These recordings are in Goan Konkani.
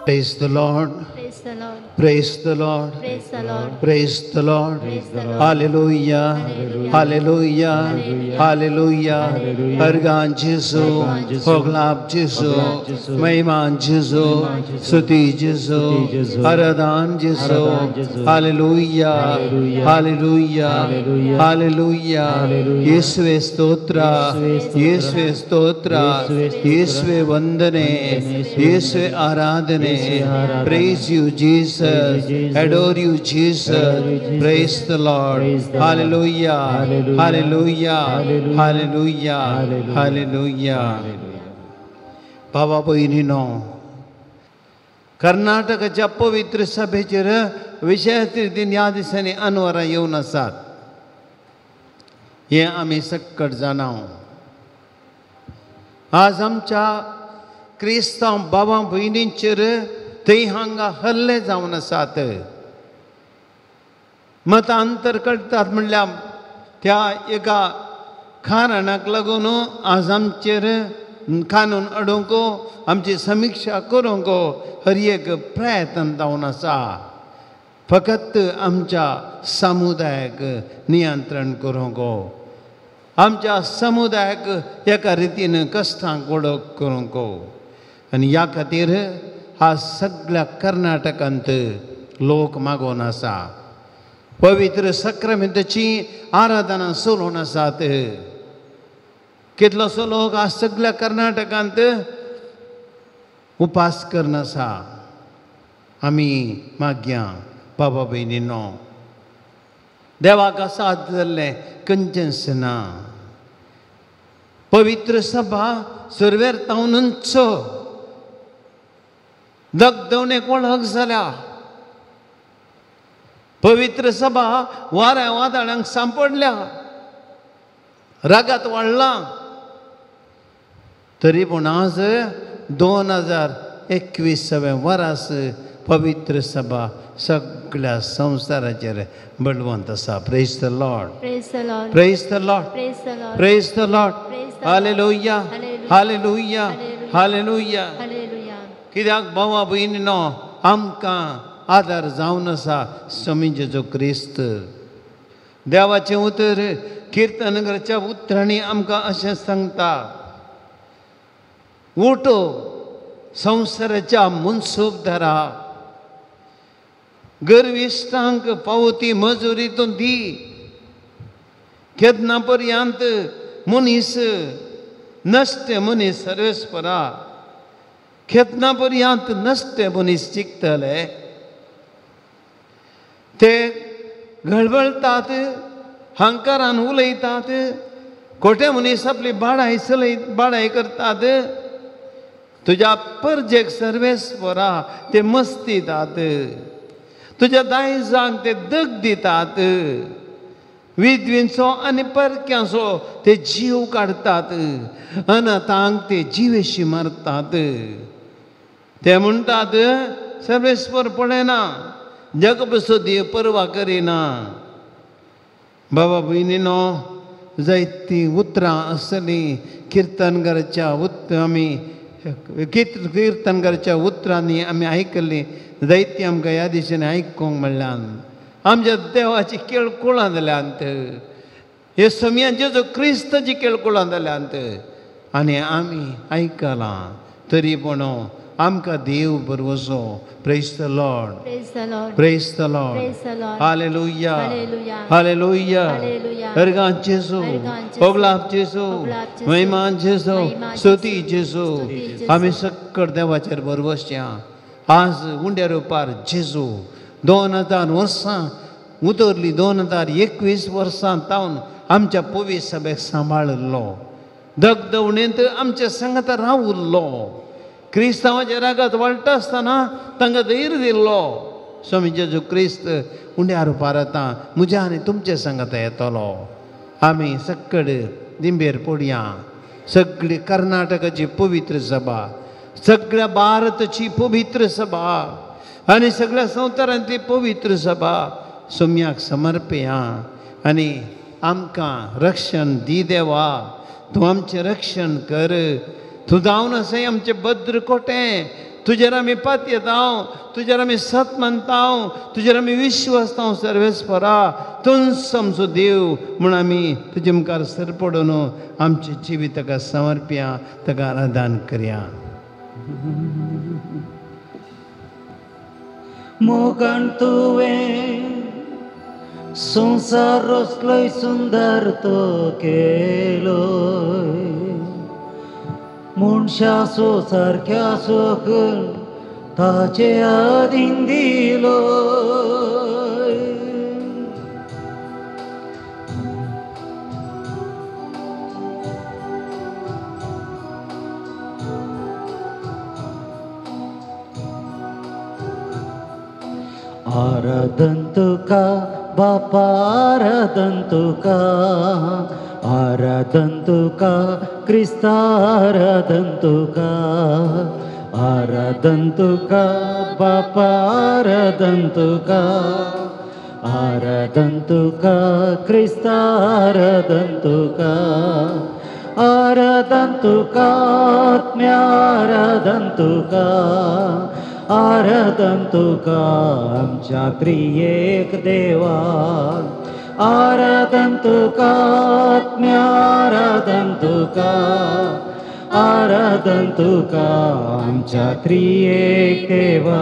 Praise the Lord. Praise the Lord. Praise the Lord. Praise the Lord. Praise the Lord. Praise the Lord. Hallelujah. Hallelujah. Hallelujah. Argan Jesu, Hoglab Jesu, Maiman Jesu, Stuti Jesu, Aradan Jesu. Hallelujah. Hallelujah. Hallelujah. Yesue Stotra. Yesue Stotra. Yesue Vandane. Yesue Aradhane. Praise you, Jesus. Adore you, Jesus. Praise the Lord. Hallelujah. Hallelujah. Hallelujah. Hallelujah. बाबा भयणीनो, कर्नाटकाच्या पवित्र सभेचेर विशयाची ह्या दिसांनी अनवरां येवन आसात हें आमी सक्कट जाणाव. आज आमच्या क्रिस्तांव बाबा भयणींचेर थंय हांगा हल्ले जावन आसात. मतांतर करतात म्हणल्यार त्या एका कारणाक लागून आज आमचेर कानून हाडूंक, आमची समिक्षा करूंक हर एक प्रयत्न जावन आसा. फकत आमच्या समुदायाक नियंत्रण करूंक, आमच्या समुदायाक एका रितीन कश्टांक वळख करूंक. आनी ह्या खातीर आज सगळ्या कर्नाटकांत लोक मागोवन आसा. पवित्र सक्रामेंताची आराधना चलोवन आसात. कितलोसो लोक आज सगळ्या कर्नाटकांत उपास करून आसा. आमी मागया बाबा भयणीनो, देवाक साथ जाल्लें खंयचेंच ना. पवित्र सभा सुरवेर तावनूच दगदवणेक वळख जाल्या. पवित्र सभा वाऱ्या वादळांक सांपडल्या, रागात वाडला. तरी पूण आज 2021 वरास पवित्र सभा सगळ्या संवसाराचेर बळवंत आसा. Praise the Lord. Praise the Lord. Praise the Lord. Praise the Lord. Praise the Lord. Hallelujah. Hallelujah. Hallelujah. कित्याक भावा भयणीनो, आमकां आदार जावन आसा स्वामी जेजू क्रिस्त. देवाचें उतर किर्तनगराच्या उतरांनी आमकां अशें सांगता, उठो संवसाराच्या मुनसूबदारा, गर्विश्टांक पावती मजुरी तूं दी. केन्ना पर्यंत मनीस नश्ट मनीस सर्वेस्परा, केन्ना पर्यंत नश्ट मनीस जिखतले. ते गळबळटात, हंकारान उलयतात, खोटे मनीस आपली बाडाय चलय बाडाय करतात. तुज्या परजेक सर्वेस्परा ते मस्ती दितात, तुज्या दायजांक ते दग दितात, विधवींचो आनी परक्यांचो ते जीव काडटात, अनाथांक ते जिवेशी मारतात. ते म्हणटात सर्वेस्पर पळयना, जगबसो देव पर्वा करिना. बाबा भयणीनो, जायतीं उतरां आसलीं किर्तनकाराच्या आमी किर्तनकाराच्या उतरांनी आमी आयकल्लीं. जायतीं आमकां ह्या दिशेन आयकूंक म्हणल्यान आमच्या देवाची केळकुळां जाल्यांत, हे सम्या जेजू क्रिस्ताची केळकुळां जाल्यांत आनी आमी आयकलां. तरी पूण आमकां देव बरवसो. Praise the Lord. Praise the Lord. Praise the Lord. Praise the Lord. Hallelujah. Hallelujah. Hallelujah. Organ जेजू, ओगलाप जेजू, महिमान जेजू, स्तुती जेजू. आमी सक्कड देवाचेर बरवसया. आज उंड्या रुपार जेजू 2000 वर्सां उतरली, 2021 वर्सां तावन आमच्या पवित्र सभेक सांबाळिल्लो, दगदवणेंत आमच्या संगता रावुल्लो, क्रिस्तांवाच्या रागात वाडटा आसतना तांकां धैर्य दिल्लो. स्वामी जेजू क्रिस्त उंड्या रुपार आतां म्हज्या आनी तुमच्या संगता येतलो. आमी सक्कड दिंबेर पडया. सगळी कर्नाटकाची पवित्र सभा, सगळ्या भारताची पवित्र सभा आनी सगळ्या संवसारांतली पवित्र सभा सोम्याक समर्पया आनी आमकां रक्षण दी देवा. तूं आमचें रक्षण कर. तूं जावन आसा आमचें भद्र कोटें. तुजेर आमी पातयेता, तुजेर आमी सत मानता, तुजेर आमी विश्वासता सर्वेस्परा. तूंच आमचो देव म्हूण आमी तुजे मुखार सर पडून आमचें जिवीत ताका समर्पया, ताका आराधन करया. मोगान तुवें संवसार रचलोय सुंदर तो केलोय, मनशाचो सारक्या सकयल ताचे आदीन दिलोय. आराधन तुका बापा, आराधन तुका, आराधन तुका क्रिस्ता, आराधन तुका, आराधन तुका बापा, आराधन तुका, आराधन तुका क्रिस्ता, आराधन तुका, आराधन तुका आत्म्या, आराधन तुका, आराधन तुका आमच्या त्रियेक देवा, आराधन तुका आत्म्या, आराधन तुका, आराधन तुका आमच्या त्रियेक देवा.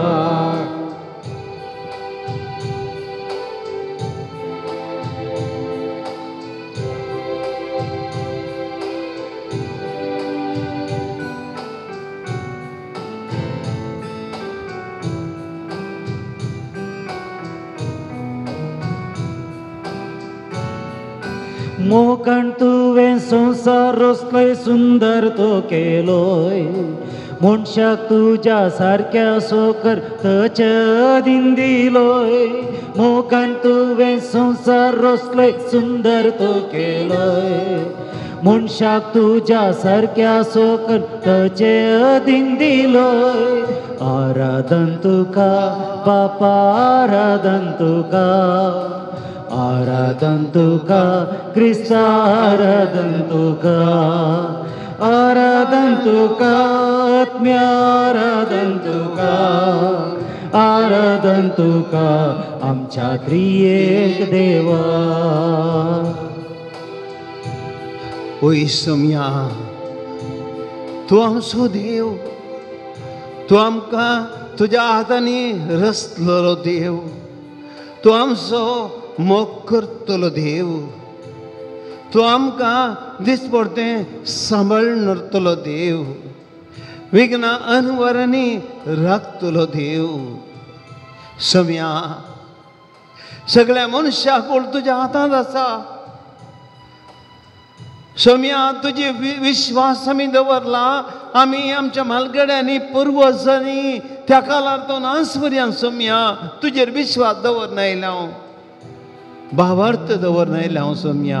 मोगान तुवें संवसार रचलोय सुंदर तो केलोय, मनशाक तुज्या सारक्या सोकर ताचे अधीन दिलोय. मोगान तुवें संवसार रचलोय सुंदर तो केलोय, मनशाक तुज्या सारक्या सोकर ताचे अधीन दिलोय. आराधन तुका बापा, आराधन तुका, आराधन तुका क्रिस्ता, आराधन तुका, आराधन तुका आत्म्या, आराधन तुका, आराधन तुका आमच्या त्रियेक देवा. ओय सोम्या, तूं आमचो देव, तूं आमकां तुज्या हातांनी रचलेलो देव, तूं आमचो मोग करतलो देव, तूं आमकां दिसपडतें सांबाळतलो देव, विघ्नां अनवरांनी राखतलो देव. सोम्या, सगळ्या मनशाक तुज्या हातांत आसा. सोम्या, तुजे विश्वास आमी दवरला, आमी आमच्या म्हालगड्यांनी पुर्वजांनी त्या काळार तो नासपर्यांत सोम्या तुजेर विश्वास दवरना आयला हांव, भावार्थ दवरना आयला हांव. सोम्या,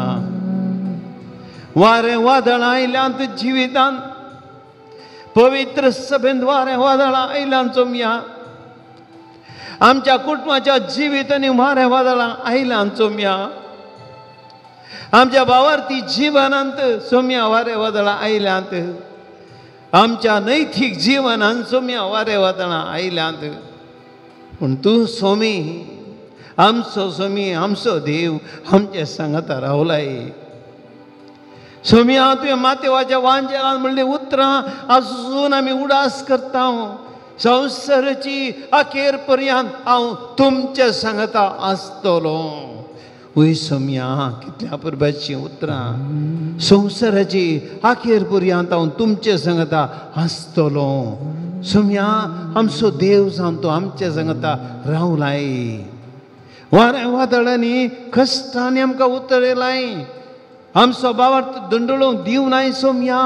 वारें वादळां आयल्यांत जिवितांत, पवित्र सभेंत वारें वादळां आयल्यांत सोम्या, आमच्या कुटुंबाच्या जिवितांनी वारें वादळां आयल्यांत सोम्या, आमच्या भावार्थी जिवनांत सोम्या वारें वादळां आयल्यांत, आमच्या नैतीक जिवनांत सोम्या वारें वादळां आयल्यांत. पूण तूं सोमी, आमचो सोमी, आमचो देव आमचे सांगाता रावलाय. सोम्या, तुवें मातेवाच्या वांजेलान म्हणलीं उतरां आजून आमी उडास करता. संवसाराची अखेर पर्यंत हांव तुमचे सांगाता आसतलो. वय सोम्या, कितल्या परबाचीं उतरां, संवसाराची अखेर पर्यंत हांव तुमचे सांगाता आसतलो. सोम्या, आमचो देव जावन तूं आमचे सांगाता रावलाय. वारें वादळांनी कश्टांनी आमकां उतरयलाय, आमचो भावार्थ दंडळोवंक दिवनाय सोम्या,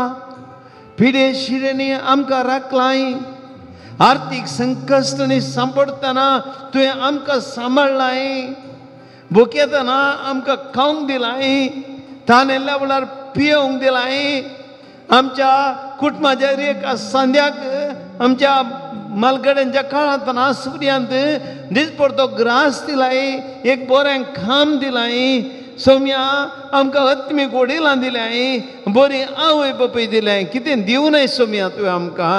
पिडे शिरेंनी आमकां राखलाय, आर्थीक संकश्टांनी सांपडटना तुवें आमकां सांबाळ्ळाय, भुकेतना आमकां खावंक दिलाय, तानेल्ल्या वेळार पियोवंक दिलाय, आमच्या कुटुंबाच्या एका सांद्याक आमच्या मालगड्यांच्या काळांत नासपर्यांत दिसपडतो ग्रास दिलाय, एक बरें खाम दिलाय. सोम्या, आमकां आत्मीक वडिलां दिल्याय, बरी आवय बापूय दिल्याय. कितें दिवनाय सोम्या तुवें आमकां,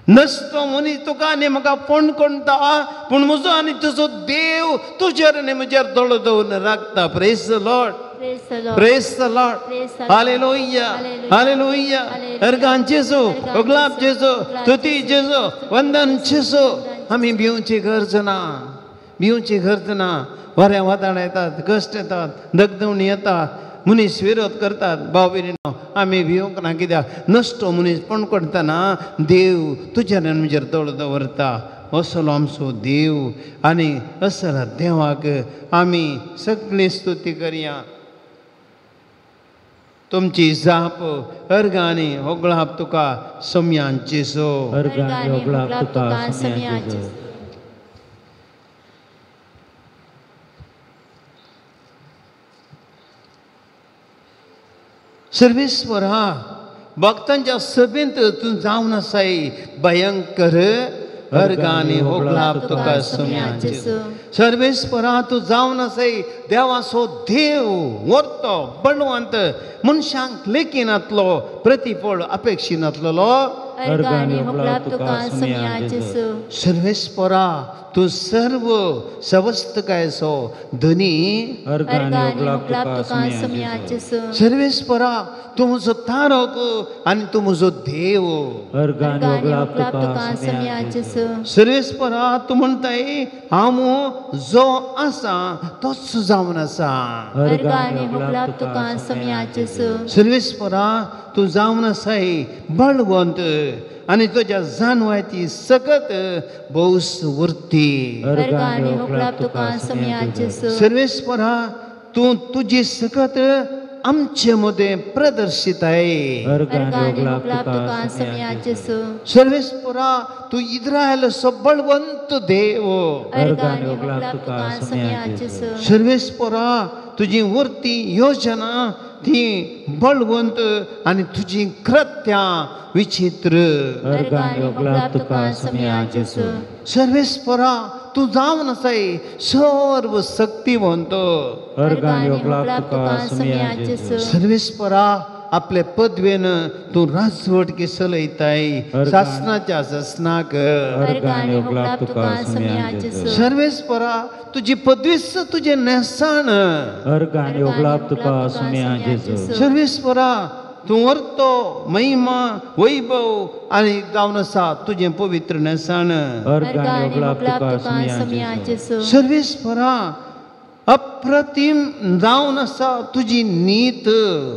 नसतो मनीस तुका आनी म्हाका फोण कोणता, पूण म्हजो आनी तुजो देव तुजेर आनी म्हजेर दोळो दवरून राखता. Praise the Lord, praise the Lord. Hallelujah, hallelujah. Organ जेजू, ओगलाप जेजू, तुती जेजू, वंदन जेजू. आमी भिवची गरज ना, भिवची गरज ना. वाऱ्या वादळ येतात, कश्ट येतात, दगदवणी येता, मनीस विरोध करतात. भाव भयणीनो, आमी भिवंक ना, कित्याक नश्टो मनीस पण करतना देव तुज्या म्हजेर दोळो दवरता. असलो आमचो देव आनी असल्या देवाक आमी सगळी स्तुती करया. तुमची जाप अर्गां आनी होगळाप तुका सम्यान जेजू. अर्गां आनी होगळाप तुका सम्यान जेजू. सर्वेस्वरा, भक्तांच्या सभेंत तूं जावन आसाय भयंकर अर्गां आनी होगळाप तुका सम्यान जेजू. सर्वेस्वरा, तूं जावन आसाय देवाचो देव, वर्तो बळवंत, मनशांक लेखिनातलो, प्रतिफळ अपेक्षिनातलो. अर्गां आनी होगळाप तुका सम्यान जेजू. सर्वेस्वरा, तूं सर्व सवस्तकायचो धनी. अर्गां आनी होगळाप तुका सम्यान जेजू. सर्वेस्वरा, तूं म्हजो तारक आनी तूं म्हजो देव. अर्गां आनी होगळाप तुका सम्यान जेजू. सर्वेस्वरा, तूं म्हणटाय हांव जो आसा तोच जावन आसा. अर्गां आनी होगळाप तुका सम्यान जेजू. सर्वेस्वरा, तूं जावन आसाय बळवंत आनी तुज्या जानवायती सकत भौस उरती. अर्गां आनी होगळाप तुका सम्यान जेजू. सर्वेस्वरा, तूं तुजी सकत आमचे मदें प्रदर्शित आहे. अर्गां आनी होगळाप तुका सम्यान जेजू. सर्वेस्वरा, तूं इस्रायलाचो बळवंत देव. अर्गां आनी होगळाप तुका सम्यान जेजू. सर्वेस्वरा, तुजी वर्ती योजना ती बळवंत आनी तुजी कृत्यां विचित्र. अर्गां आनी होगळाप तुका सम्यान जेजू. सर्वेस्वरा, तूं जावन आसाय सर्व शक्तिवंत. अर्गां आनी होगळाप तुका सम्यान जेजू. सर्वेस्वरा, आपले पदवेन तूं राजवटकी चलयताय सासनाच्या सासनाक. अर्गां आनी होगळाप तुका सम्यान जेजू. सर्वेस्वरा, तुजी पदवीच तुजें न्हेसाण. अर्गां आनी होगळाप तुका सम्यान जेजू. सर्वेस्वरा, तूं वर्तो महिमा वैभव आनी जावन आसा तुजें पवित्र न्हेसाण. अर्गां आनी होगळाप तुका सम्यान जेजू. सर्वेस्वरा, अप्रतिम जावन आसा तुजी नीत.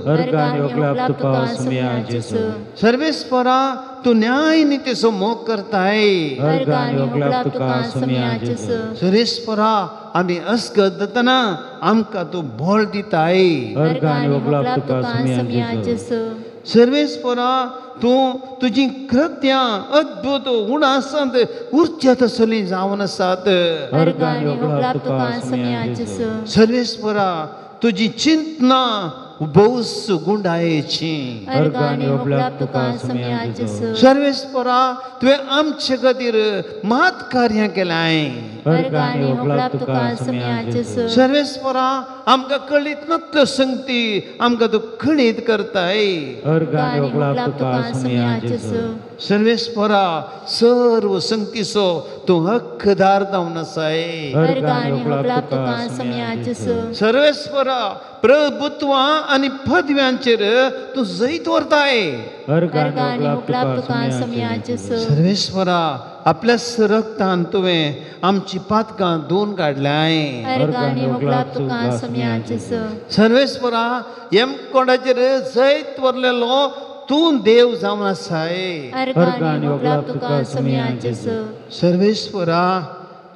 अर्गां आनी होगळाप तुका सम्यान जेजू. सर्वेस्वरा, तूं न्याय नितीचो मोग करताय. अर्गां आनी होगळाप तुका सम्यान जेजू. सर्वेस्वरा, आमी अस्गत जातना आमकां तूं बळ दिताय. अर्गां आनी होगळाप तुका सम्यान जेजू. सर्वेस्वरा, तूं तुजी कृत्यां अद्भुत उणासांत उरच्या तसलीं जावन आसात. अर्गां आनी होगळाप तुका सम्यान जेजू. सर्वेस्वरा, तुजी चिंतना भौस गुंडायेची. अर्गां आनी होगळाप तुका सम्यान जेजू. सर्वेस्वरा, तुवें आमचे खातीर मात कार्यां केलाय. अर्गां आनी होगळाप तुका सम्यान जेजू. सर्वेस्वरा, आमकां कळीत नातल्यो संगती आमकां तूं कळीत करताय. अर्गां आनी होगळाप तुका सम्यान जेजू. सर्वेस्वरा, सर्व संगतीचो तूं हक्कदार जावन आसाय. अर्गां आनी होगळाप तुका सम्यान जेजू. सर्वेस्वरा, प्रभुत्वां आनी पदव्यांचेर तूं जैत व्हरताय. अर्गां आनी होगळाप तुका सम्यान जेजू. सर्वेस्वरा, आपल्याच रक्तान तुवें आमची पातकां धुवन काडल्याय. अर्गां आनी होगळाप तुका सम्यान जेजू. सर्वेस्वरा, यमकोंडाचेर जैत व्हरलेलो तूं देव जावन आसाय. अर्गां आनी होगळाप तुका सम्यान जेजू. सर्वेस्वरा,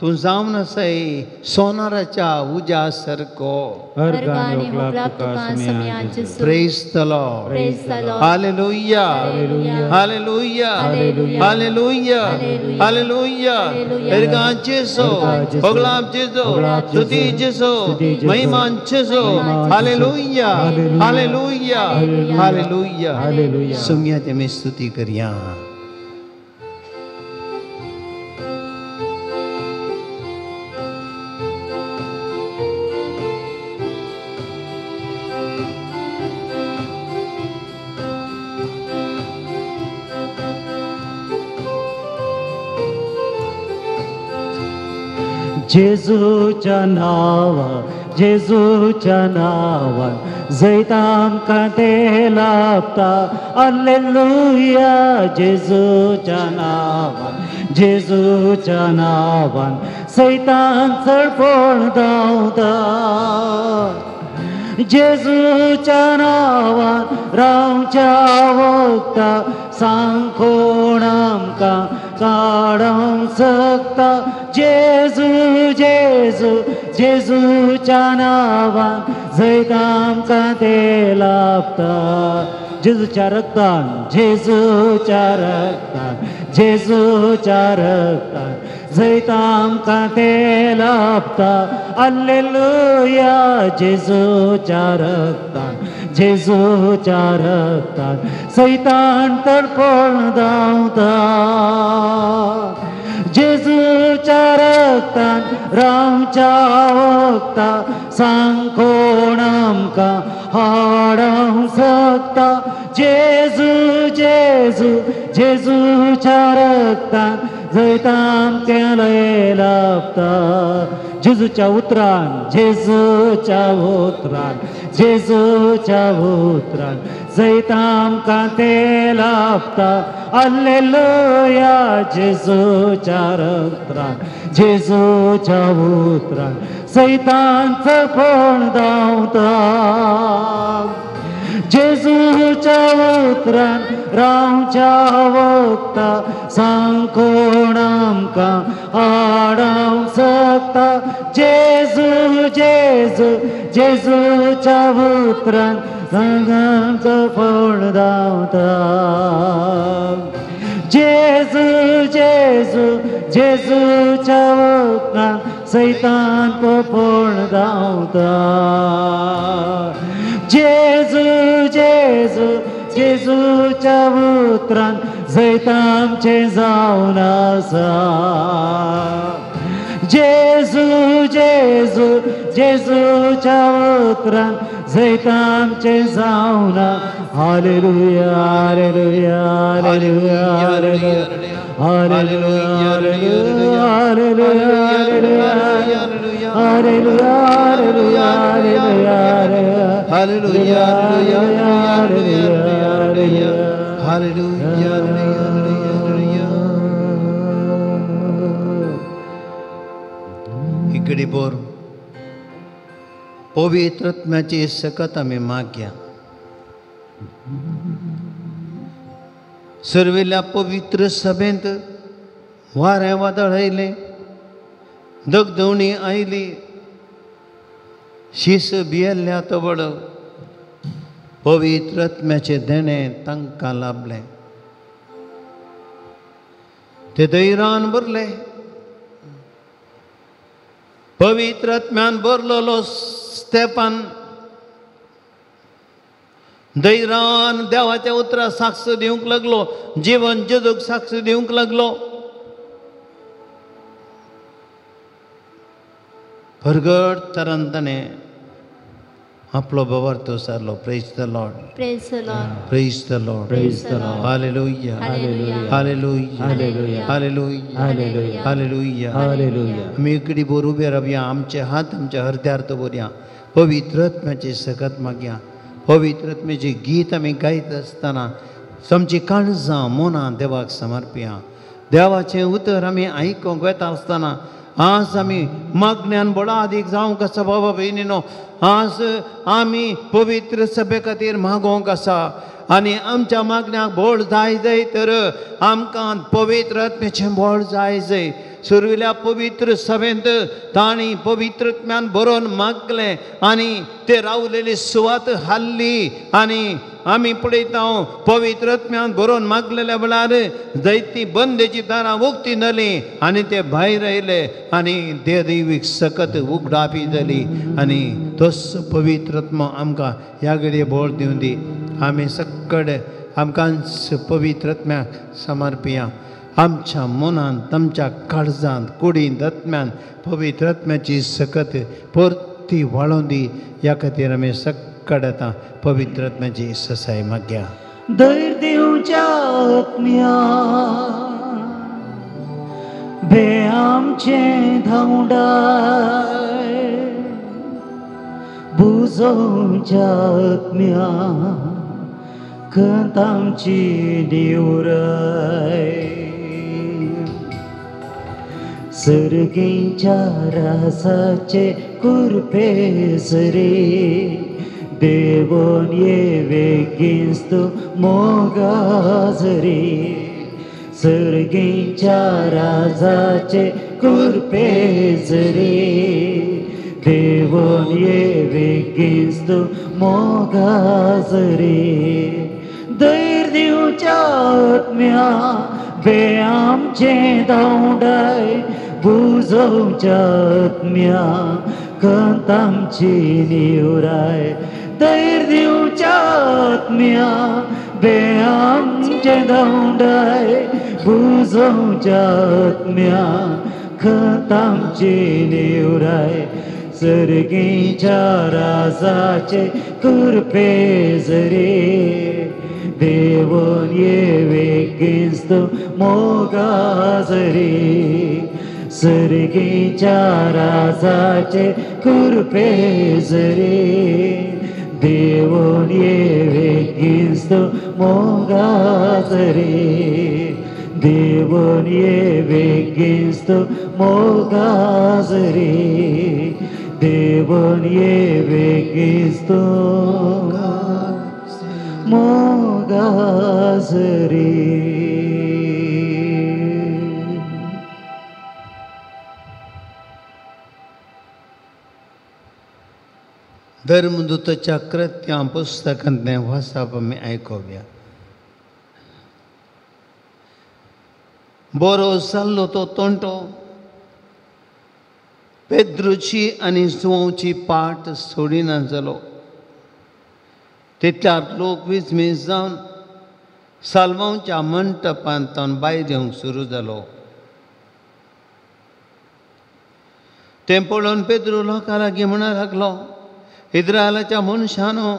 तूं जावन आसाय सोनाराच्या उज्या सारको. अर्गां आनी होगळाप तुका सम्यान जेजू. Praise the Lord. Praise the Lord. Hallelujah, hallelujah, hallelujah, hallelujah. अर्गां जेजू, होगळाप जेजू, स्तुती जेजू, महिमा जेजू. Hallelujah, hallelujah, hallelujah. सोम्याची आमी स्तुती करया. जेजूच्या नांवा जेजूच्या नांवान जैत आमकां तें लाभता. हालेलुया जेजूच्या नांवान जेजूच्या नांवान सैतान चडपण धांवता. जेजूच्या नांवान रावच्या वखदा सांग कोण आमकां काडूंक शकता. जेजू जेजू जेजूच्या नांवान जैत आमकां तें लाभता. जेजूच्या रक्तान जेजूच्या रक्तान जेजूच्या रक्तान जैत आमकां तें लाभता. हालेलुया जेजूच्या रक्तान जेजूच्या रक्तान सैतान तडपण धांवता. जेजूच्या रक्तान रावच्या वखदा सांग कोण आमकां हाडूंक शकता. जेजू जेजू जेजूच्या रक्तान जैत आमकां लाभता. जेजूच्या उतरान जेजूच्या उतरान जेजूच्या उतरान जैत आमकां तें लाभता. हालेलुया जेजूच्या रक्तान जेजूच्या उतरान सैतान चडपण धांवता. जेजूच्या उतरान रावच्या वखदा सांग कोण आमकां हाडूंक शकता. जेजू जेजू जेजूच्या उतरान चडपण धांवता. जेजू जेजू जेजूच्या उतरान सैतान पळोवन धांवता. जेजू जेजू जेजूच्या उतरान जैत आमचें जावन आसा. जेजू जेजू जेजूच्या उतरान जैत आमचें जावन. Hallelujah hallelujah hallelujah hallelujah hallelujah hallelujah hallelujah hallelujah hallelujah hallelujah. इकडे बोर पवित्र आत्म्याची सकत आमी मागया. सर्वेल्या पवित्र सभेंत वारें वादळ आयलें, दगदवणी आयली, शीस भियेल्ल्या तवळ पवित्र आत्म्याचें देणें तांकां लाभलें. ते धैर्यान भरले. पवित्र आत्म्यान भरलेलो स्तेफान धैर्यान देवाच्या उतराक साक्ष दिवंक लागलो, जिवन जेजूक साक्ष दिवंक लागलो. परगट तरान ताणें आपलो भावार्थ सारलो. Praise the Lord. Praise the Lord. Praise the Lord. Praise the Lord. Hallelujah hallelujah hallelujah hallelujah hallelujah hallelujah hallelujah hallelujah. आमी इकडे बोर उबे रावया, आमचे हात आमच्या हृदयार दवरया, पवित्र आत्म्याची सकत मागया. पवित्र आत्म्याचें गीत आमी गायत आसतना आमची काळजां मनां देवाक समर्पया. देवाचें उतर आमी आयकूंक वता आसतना आज आमी मागण्यान बडा आदीक जावंक आसा. बाबा भयणीनो, आज आमी पवित्र सभे खातीर मागोवंक आसा आनी आमच्या मागण्याक बळ जाय जाय तर आमकां पवित्र आत्म्याचें बळ जाय जाय. सुरविल्या पवित्र सभेंत तांणी पवित्र आत्म्यान बरोवन मागलें आनी ते रावलेली सुवात हाल्ली. आनी आमी पळयता पवित्र आत्म्यान बरोवन मागलेल्या वेळार जैती बंदेची दारां उक्ती जाली आनी ते भायर आयले आनी ते दैवीक सकत उगडापी जाली. आनी तोच पवित्र आत्मो आमकां ह्या घडये बळ दिवं दी. आमी सगळे आमकांच पवित्र आत्म्याक समर्पया. आमच्या मनांत, आमच्या काळजांत, कुडींत, आत्म्यान पवित्र आत्म्याची सकत परती वाळोवन दी. ह्या खातीर आमी सगळे आतां पवित्र आत्म्याची ससाय मागया. धैर्य दिवच्या आत्म्या, बे आमचें धांवडाय बुजोवच्या आत्म्या खंत आमची निवराय सर्गींच्या रासाचे कुरपे सरी देवोन ये वेगींच तूं मोगाजरी सर्गींच्या राजाचे कुरपे जरी देवोन ये वेगींच तूं मोगाजरी धैर्य दिवच्या आत्म्या बे आमचें धांवडाय बुजोवच्या आत्म्या खंत आमची निवराय धैर्य दिवच्या आत्म्या बे आमचें धांवडाय बुजोवच्या आत्म्या खंत आमची निवराय सर्गींच्या राजाचे कुरपे जरी देवोन ये वेगींच तूं मोगाजरी सर्गींच्या राजाचे कुरपे जरी देवोन ये वेगींच तूं मोगाजरी देवोन ये वेगींच तूं मोगाजरी देवोन ये वेगींच तूं मोगाजरी। धर्मदूताच्या कृत्यां पुस्तकांतलें वाचप आमी आयकुया। बरो जाल्लो तो तोंटो पेद्रूची आनी जुवांवची पाट सोडिना जालो। तितल्यार लोक विजमीज जावन साल्वांच्या मंटपांतल्यान भायर येवंक सुरू जालो। तें पळोवन पेद्रू लोकां लागीं म्हणूंक लागलो, इस्रायलाच्या मनशानो,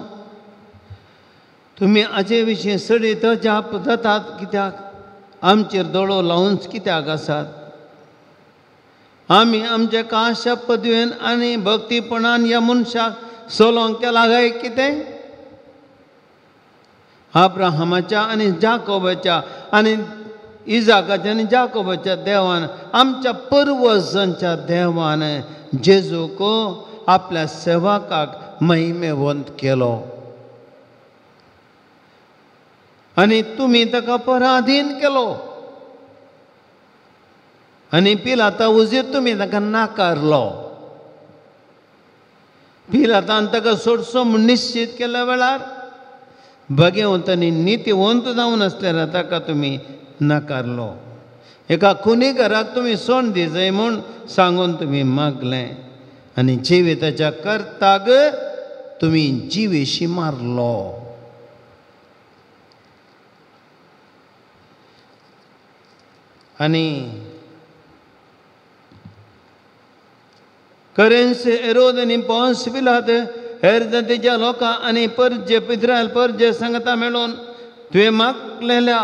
तुमी हाजे विशीं सडीत अजाप जातात कित्याक? आमचेर दोळो लावूनच कित्याक आसात? आमी आमच्या काशा पदवेन आनी भक्तीपणान ह्या मनशाक सोलोंक केला काय कितें? अब्राहमाच्या आनी जाकोबाच्या आनी इजाकाच्या आनी जाकोबाच्या देवान, आमच्या पुर्वजांच्या देवान जेजूक आपल्या सेवकाक महिमेवंत केलो आनी तुमी ताका पराधीन केलो आनी पिलाता उजीर तुमी ताका नाकारलो। पिलातान ताका सोडचो म्हूण निश्चीत केल्या वेळार भगेवंत आनी नितीवंत जावन आसल्यार ताका तुमी नाकारलो। एका खुनीगराक तुमी सोंड दिजय म्हूण सांगून तुमी मागलें आनी जिविताच्या कर्ताक तुमी जिवेशी मारलो। आनी करेन्स एरोद आनी पोन्स पिलात हेर जातीच्या लोकां आनी परजे इस्रायल परजे सांगता मेळून तुवें मागलेल्या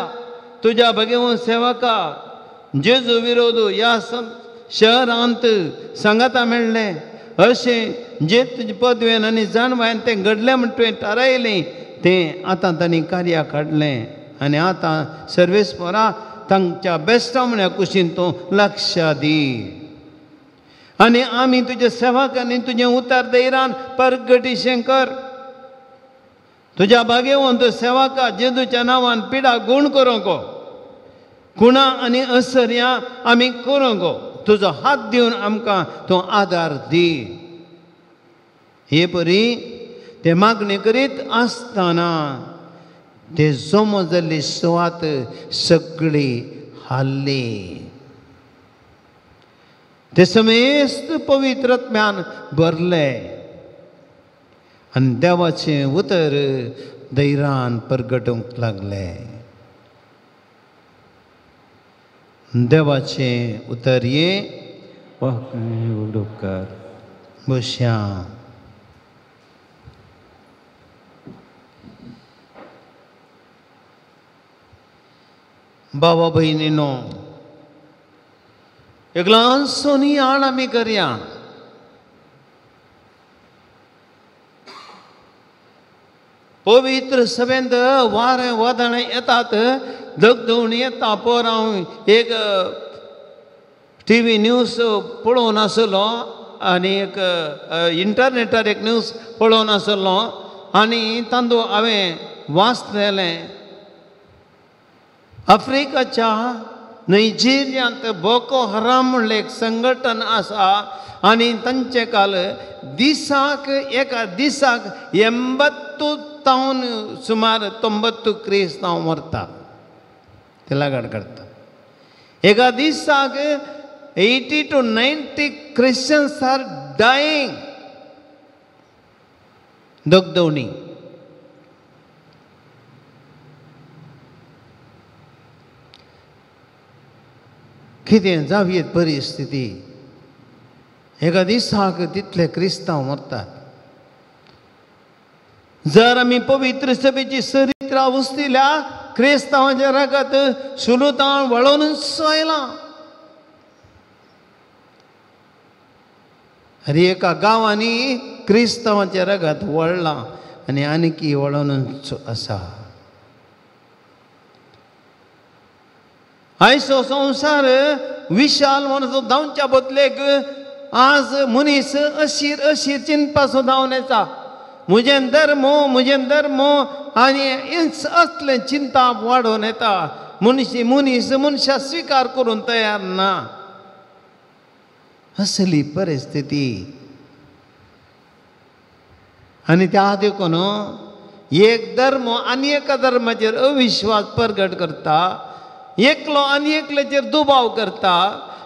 तुज्या भगेवन सेवका जेजू विरोध ह्या शहरांत सांगाता मेळ्ळें। अशें जे तुजे पदवेन आनी जाणवायन तें घडलें म्हण तुवें थारायलें तें आतां तांणी कार्या काडलें आनी आतां सर्वेस्परा तांच्या बेस्टा म्हळ्या कुशीन तूं लक्ष दी आनी आमी तुज्या सेवकांनी तुजें उतार दैरान परगटीशें कर। तुज्या भागेवंत सेवका जेजूच्या नांवान पिडा गूण करूंक कुणा आनी असर्या आमी करूंक तुजो हात दिवन आमकां तूं आदार दी। हे परी ते मागणी करीत आसतना ते जमो जाल्ली सुवात सगळी हाल्ली। ते समेस्त पवित्र आत्म्यान भरले आनी देवाचें उतर धैर्यान परगटूंक लागले। देवाचें उतर ये उपकार बश्या। बाबा भयणीनो, एक ल्हानसो नियाळ आमी करया. पवित्र सभेंत वारें वादळां येतात, दगदवणी येता. पोर हांव एक टी व्ही न्यूज पळोवन आसलो आनी एक इंटरनेटार एक न्यूज पळोवन आसलो आनी तांदूळ हांवें वाचलेलें, आफ्रिकाच्या नायजेरियांत बोको हराम म्हणलें एक संघटन आसा आनी तांचे काल दिसाक एका दिसाक 80 तावन सुमार 90 क्रिस्तांव मरतात, ते लागड करतात. एका दिसाक 80 to 90 Christians are dying. दगदवणी. कितें जावयेत परिस्थिती, एका दिसाक तितले क्रिस्तांव मरतात. जर आमी पवित्र सभेची चरित्रा उस्तिल्या क्रिस्तांवाचें रगत सुलुतान वळोवनूच आयलां. आनी एका गांवांनी क्रिस्तांवाचें रगत वळ्ळां आनी आनीकी वळोवनूच आसा. आयचो संवसार विशाल म्हणून धांवच्या बदलेक आज मनीस अशीर अशीर चिंतपाचो धांवन येता. म्हजें धर्म म्हजें धर्म आनी असलें चिंताप वाडोवन येता. मनीस मनीस मनशां स्विकार करूंक तयार ना. असली परिस्थिती. आनी त्या देखून एक धर्म आनी एका धर्माचेर अविश्वास प्रगट करता, एकलो आनी एकल्याचेर दुबाव करता,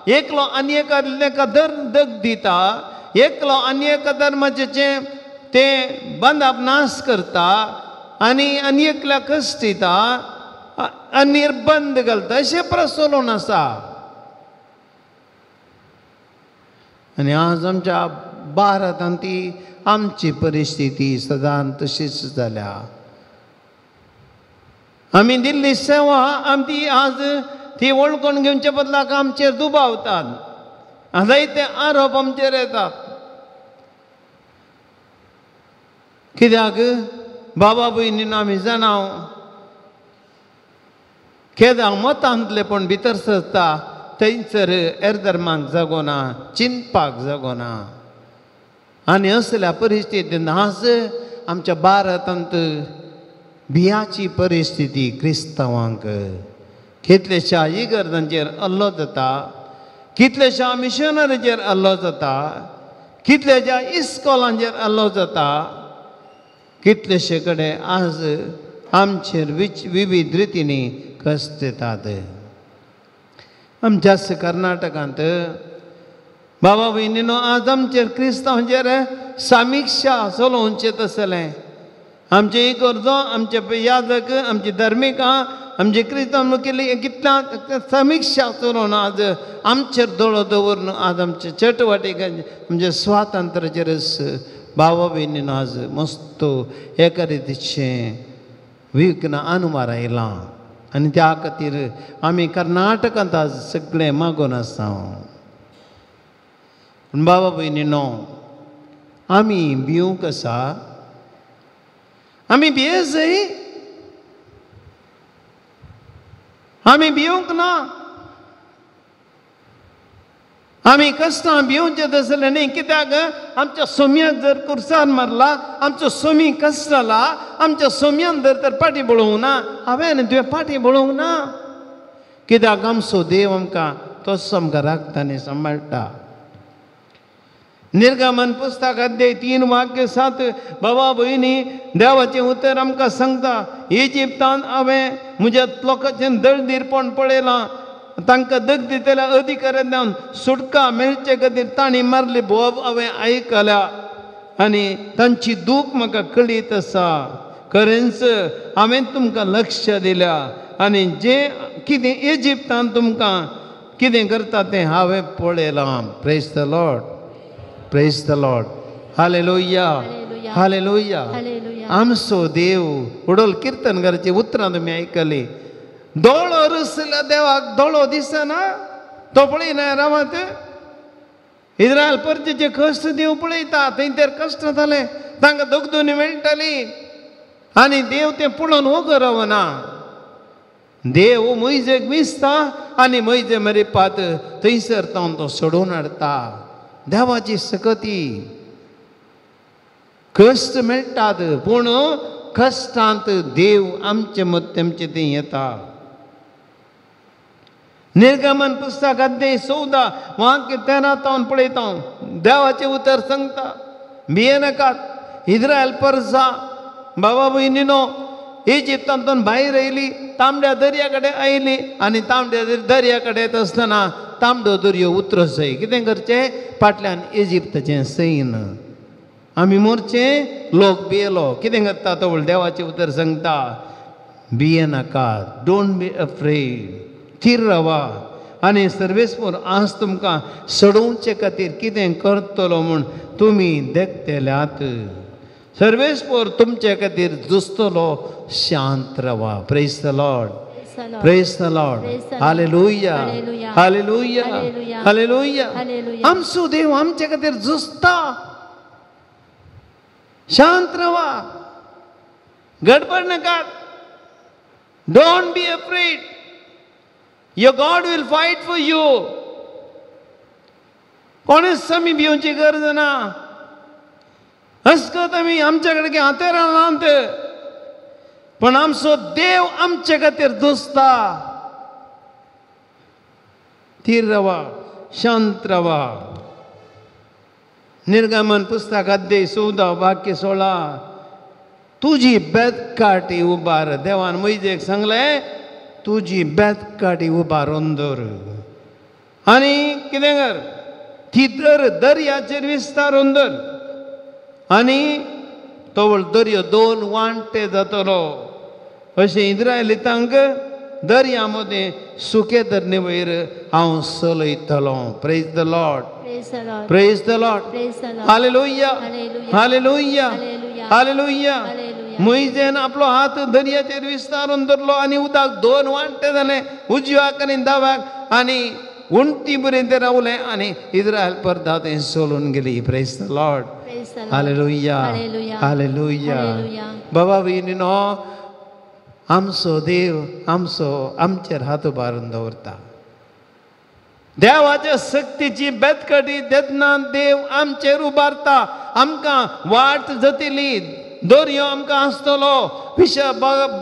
एकलो आनी एका धर्म दग दिता, एकलो आनी एका धर्माचें तें बांदप नाश करता आनी आनी एकल्याक कश्ट दिता आनी निर्बंध घालता. अशें प्रचलन आसा. आनी आज आमच्या भारतांत ती आमची परिस्थिती सदां तशीच जाल्या. आमी दिल्ली सेवा आमची आज ती वळखून घेवचे बदलाक आमचेर दुबावतात, जायते आरोप आमचेर येतात. कित्याक बाबा भयणीन आमी जाणा केदां मतांतलें पण भितर सरता थंयसर हेर धर्माक जागोना, चिंतपाक जागोना. आनी असल्या परिस्थितीन आज आमच्या भारतांत भियाची परिस्थिती क्रिस्तांवांक. कितलेश्या इगर्जांचेर हल्लो जाता, कितलेश्या मिशनरीचेर हल्लो जाता, कितलेश्या इस्कॉलांचेर हल्लो जाता, कितलेशे कडेन आज आमचेर विविध रितींनी कश्ट येतात. आमच्याच कर्नाटकांत बाबा भयणीनो आज आमचेर क्रिस्तांवांचेर समिक्षा चलोवचें तसलें. आमचे इगर्जो, आमचे याजक, आमची धर्मिकां, आमचे क्रिस्तांव मुखेली कितल्या समिक्षा चलोवन आज आमचेर दोळो दवरून आज आमचे चटवटीक आमचे स्वातंत्र्याचेरच बाबा भयणीन आज मस्त एका रितीचें विघ्न अनुमार आयलां. आनी त्या खातीर आमी कर्नाटकांत आज सगळें मागून आसा. पूण बाबा भयणीनो आमी भिवंक आसा, आमी भियेजय, आमी भिवंक ना. आमी कश्टां भिवचें तसलें न्ही. कित्याक आमच्या सोम्याक जर कुर्सान मारला, आमचो सोमी कश्ट जाला, आमच्या सोम्यान जर तर पाटी पळोवंक ना, हांवें आनी तुवें पाटी पळोवंक ना. कित्याक आमचो देव आमकां तोच आमकां राखता आनी सांबाळटा. निर्गमन पुस्तक अध्याय 3:7 बाबा भयणी देवाचें उतर आमकां सांगता, इजिप्तान हांवें म्हज्या लोकांचें दळदीरपण पळयलां, तांकां दग दितल्या अधिकाऱ्यांतल्यान सुटका मेळचे खातीर तांणी मारली बोब हांवें आयकल्या आनी तांची दूख म्हाका कळीत आसा. खरेंच हांवें तुमकां लक्ष दिल्या आनी जें कितें इजिप्तान तुमकां कितें करता तें हांवें पळयलां. Praise the Lord, praise the Lord. Hallelujah, hallelujah. आमचो देव उडोल कीर्तन कराचीं उतरां तुमी आयकलीं. दोळो रुसल्या देवाक दोळो दिसना. तो पळयना रावात इस्रायल परचेचे कश्ट देव पळयता. थंय तर कश्ट जाले तांकां दगदोनी मेळटाली आनी देव तें पळोवन वगो रावना. देव मोयजेक विसता आनी मोयजे मरेपात थंयसर तो सोडोवन हाडटा. देवाची सकती कश्ट मेळटात पूण कश्टांत देव आमचे मत्तेमचे तें येता. निर्गमन पुस्तक अध्याय 14 वाक्य 13 तावन पळयता देवाचें उतर सांगता भियेनाकात. इस्रायल परसा बाबा भयणीनो इजिप्तांतून भायर आयली, तांबड्या दर्या कडेन आयली आनी तांबड्या दर्या कडेन येता आसतना तांबडो दर्यो उतरसय. कितें करचें? फाटल्यान इजिप्ताचें सैन आमी मोरचें लोक भियेलो. कितें करता तो? देवाचें उतर सांगता भियेनाकात, don't be afraid, थीर रावा आनी सर्वेस्पोर आज तुमकां सडोवचे खातीर कितें करतलो म्हूण तुमी देखतल्यात. सर्वेस्पोर तुमचे खातीर झुजतलो, शांत रावा. Praise the Lord, praise the Lord. Hallelujah, hallelujah, hallelujah. आमचो देव आमचे खातीर झुजता. शांत रावा, गडबड नाकात. Don't be afraid. Your God will fight for you. कोणेच आमी भिवची गरज ना. अस्कत आमी आमच्या कडेन हातेरां नात पण आमचो देव आमचे खातीर झुजता. थीर रावा, शांत रावा. निर्गमन पुस्तक अध्याय 14 वाक्य 16 तुजी बेतकाठी उबार. देवान मोयजेक सांगलें तुजी बेतकाठी उबारून दवर आनी कितें कर, ती दर दर्याचेर विस्तारून दर आनी तो दर्यो दोन वांटे जातलो. अशें इस्रायलितांक दर्या मदें सुके धरणे वयर हांव चलयतलो. Praise the Lord, praise the Lord. Hallelujah, hallelujah, hallelujah. मोयजेन आपलो हात दर्याचेर विस्तारून धरलो आनी उदक दोन वांटे जालें, उजव्याक आनी दाव्याक, आनी उंटी पर्यंत रावलें आनी इस्रायल परदा थंय चलून गेली. Praise the Lord, hallelujah, hallelujah. बाबा भयणीनो, आमचो देव आमचो आमचेर हात उबारून दवरता. देवाच्या शक्तीची बेतकडी तेन्ना देव आमचेर उबारता. आमकां वाट जातली, दर्यो आमकां आसतलो विश.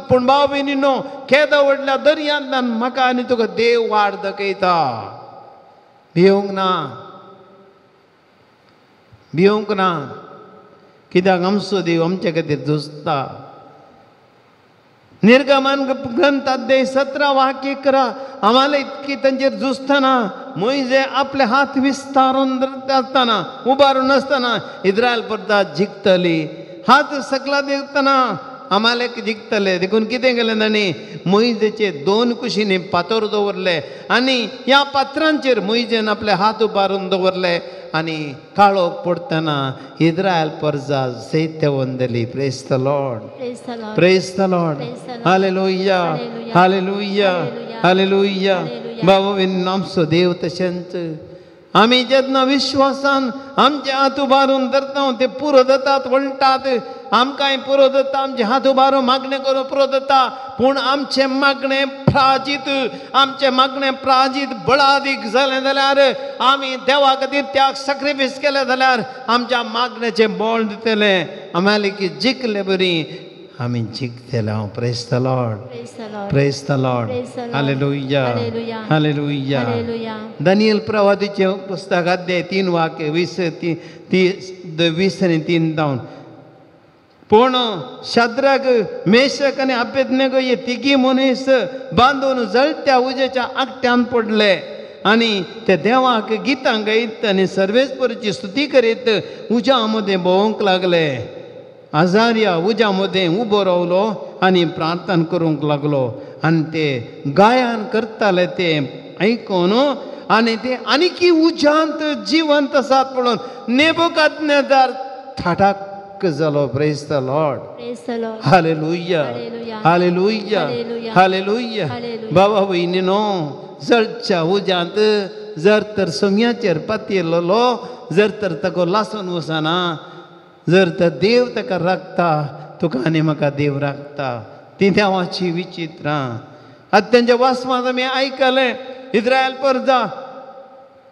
पूण भाव भयणीनो, केदो व्हडल्या दर्यांतल्यान म्हाका आनी तुका देव वाट दाखयता. भिवंक ना, भिवंक ना, कित्याक आमचो देव आमचे खातीर झुजता. निर्गमन ग्रंथ अध्याय 17 वाक्य 11 आम्हाला इतकी तांचेर झुजतना मोयजे आपले हात विस्तारून आसतना उबारून आसतना इस्रायल परता जिखतली. हात सकला दितना आम्हाला जिखतले. देखून कितें केलें तांणी? मोयजेचे दोन कुशींनी पातोर दवरले आनी ह्या पात्रांचेर मोयजेन आपले हात उबारून दवरले आनी काळोख पडटना इस्रायल परजा जैतवंत जाली. Praise the Lord, praise the Lord. Hallelujah, hallelujah, hallelujah. बाबा आमचो देव तशेंच आमी जेन्ना विश्वासान आमचे हात उबारून धरता ते पुरो जातात, वळटात. आमकांय पुरो जाता, आमचे हात उबारून मागणें करून पुरो जाता. पूण आमचें मागणें प्राजीत, आमचें मागणें प्राजीत बळादीक जालें जाल्यार, आमी देवा खातीर त्याग सॅक्रिफायस केलें जाल्यार आमच्या मागण्याचें बळ दितलें. आमी की जिखले बरी आमी जिखतले. हांव praise the Lord, praise the Lord. Hallelujah, hallelujah. Daniel प्रवादीचें पुस्तक अध्याय 3 वाक्य 20 आनी 3 जावन पूण शाद्राक मेशक आनी अबेदनगो हे तिगी मनीस बांदून जळत्या उज्याच्या आगट्यान पडले आनी ते देवाक गितां गायत आनी सर्वेस्पराची स्तुती करीत उज्या मदें भोंवंक लागले. आजारिया उज्या मदें उबो रावलो आनी प्रार्थना करूंक लागलो आनी ते गायन करताले ते आयकून आनी ते आनीकी उज्यांत जिवंत आसात म्हणून नेबुकदनेजार थाटाक जालो. Praise the Lord, hallelujah, hallelujah, hallelujah. बाबा भयणीनो, जळच्या उज्यांत जर तर सोम्याचेर पातयेलो जर तर ताका लासून वचना, जर तर देव ताका राखता, तुका आनी म्हाका देव राखता. ती देवाची विचित्रां. आतां तेंच्या वाचपांत आमी आयकलें इस्रायल परजा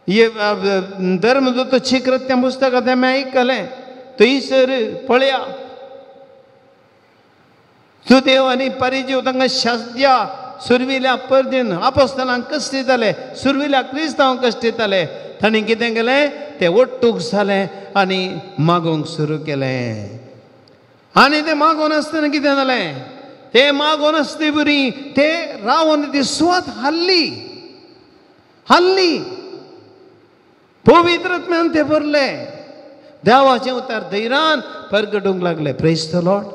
हे धर्मदूत कृत्यां पुस्तकांत आमी आयकलें थंयसर पळया सुदेव आनी परिजीव तांकां शास्त्या सुरविल्या परदेन आपोस्तलांक कश्ट दिताले, सुरविल्या क्रिस्तांवांक कश्ट दिताले. तांणी कितें केलें, ते ओट्टूक जालें आनी मागोवंक सुरू केलें. आनी तें मागोवन आसतना कितें जालें, ते मागोवन आसते बरी ते रावन ती सुवात हाल्ली हाल्ली. पवित्र आत्म्यान ते भरले, देवाचें उतर धैर्यान परगटूंक लागले. Praise the Lord,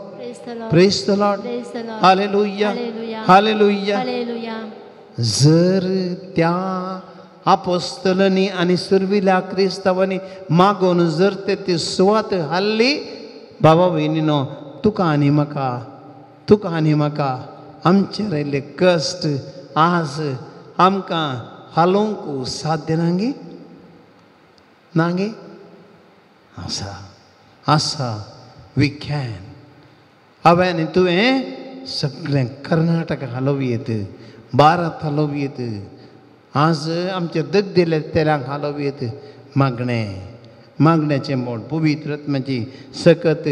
praise the Lord, hallelujah, hallelujah. जर त्या आपोस्तलांनी आनी सुरविल्या क्रिस्तांवांनी मागोवन जर ते ती सुवात हाल्ली, बाबा भयणीनो तुका आनी म्हाका, तुका आनी म्हाका आमचेर आयिल्ले कश्ट आज आमकां हालोवंक साध्य नागे नागे आसा आसा. We can. हांवें आनी तुवें सगळें कर्नाटक हालोवं येत, भारत हालोवं येत, आज आमचे दगदिले तेल्यांक हालोवं येत. मागणें, मागण्याचें मोड, पवित्र आत्म्याची सकत.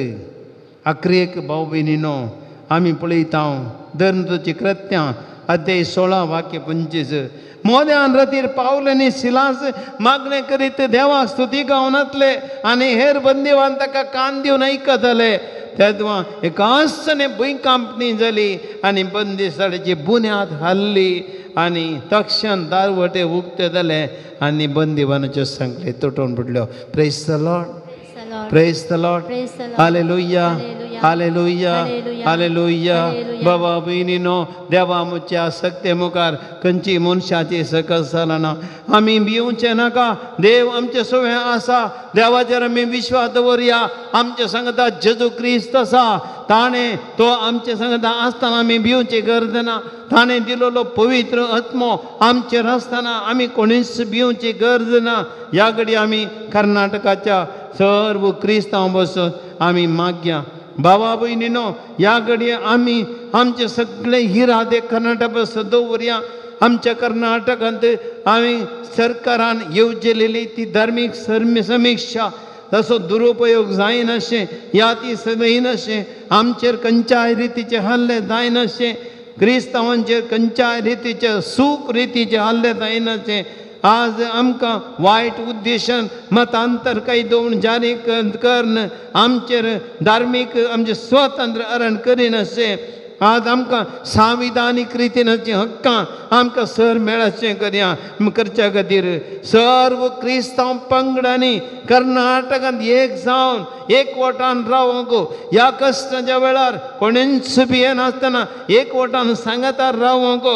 आक्रेक भाव भयणीनो आमी पळयता धर्मदूताचीं कृत्यां अध्याय 16 वाक्य 25. मोद्यान रतीर पावले आनी सिलास मागणें करीत देवाक स्तुती गावनातले आनी हेर बंदीवान ताका कान दिवन आयकताले. तेदवा एकासने भुंयकांपणी जाली आनी बंदिस्ताची बुन्याद हाल्ली आनी तक्षण दारवटे उक्ते जाले आनी बंदिवानाच्यो सांगले तुटून पडल्यो. Praise the Lord, praise the Lord, hallelujah, hallelujah, hallelujah. बाबा भयणीनो देवा मुच्या सक्ते मुखार खंयची मनशाची सकस जालना. आमी भिवचें नाका, देव आमचे सवें आसा. देवाचेर आमी विश्वास दवरया. आमचे सांगता जेजू क्रिस्त आसा, ताणें तो आमचे सांगता आसतना आमी भिवची गरज ना. ताणें दिलोलो पवित्र आत्मो आमचेर आसतना आमी कोणीच भिवची गरज ना. ह्या घडी आमी कर्नाटकाच्या सर्व क्रिस्तांव बसून आमी मागया. बाबा भयणीनो ह्या घडये आमी आमचे सगळे इरादे कर्नाटक बसून दवरया. आमच्या कर्नाटकांत आमी सरकारान येवजलेली ती धार्मीक समिक्षा तसो दुरुपयोग जायनाशें, ह्या ती जायनाशें, आमचेर खंयच्याय रितीचे हल्ले जायनाशें, क्रिस्तांवांचेर खंयच्याय रितीचे सूख रितीचे हल्ले जायनाशें. आज आमकां वायट उद्देशान मतांतर कायदो म्हूण जारी करून आमचेर धार्मीक आमचें स्वतंत्र हरण करिनाशें. आज आमकां संविधानीक रितीन हक्कां आमकां सर मेळचें करया करच्या खातीर सर्व क्रिस्तांव पंगडांनी कर्नाटकांत एक जावन एकवटान रावंक, ह्या कश्टाच्या वेळार कोणेंच भियेनासतना एकवटान सांगातार रावंक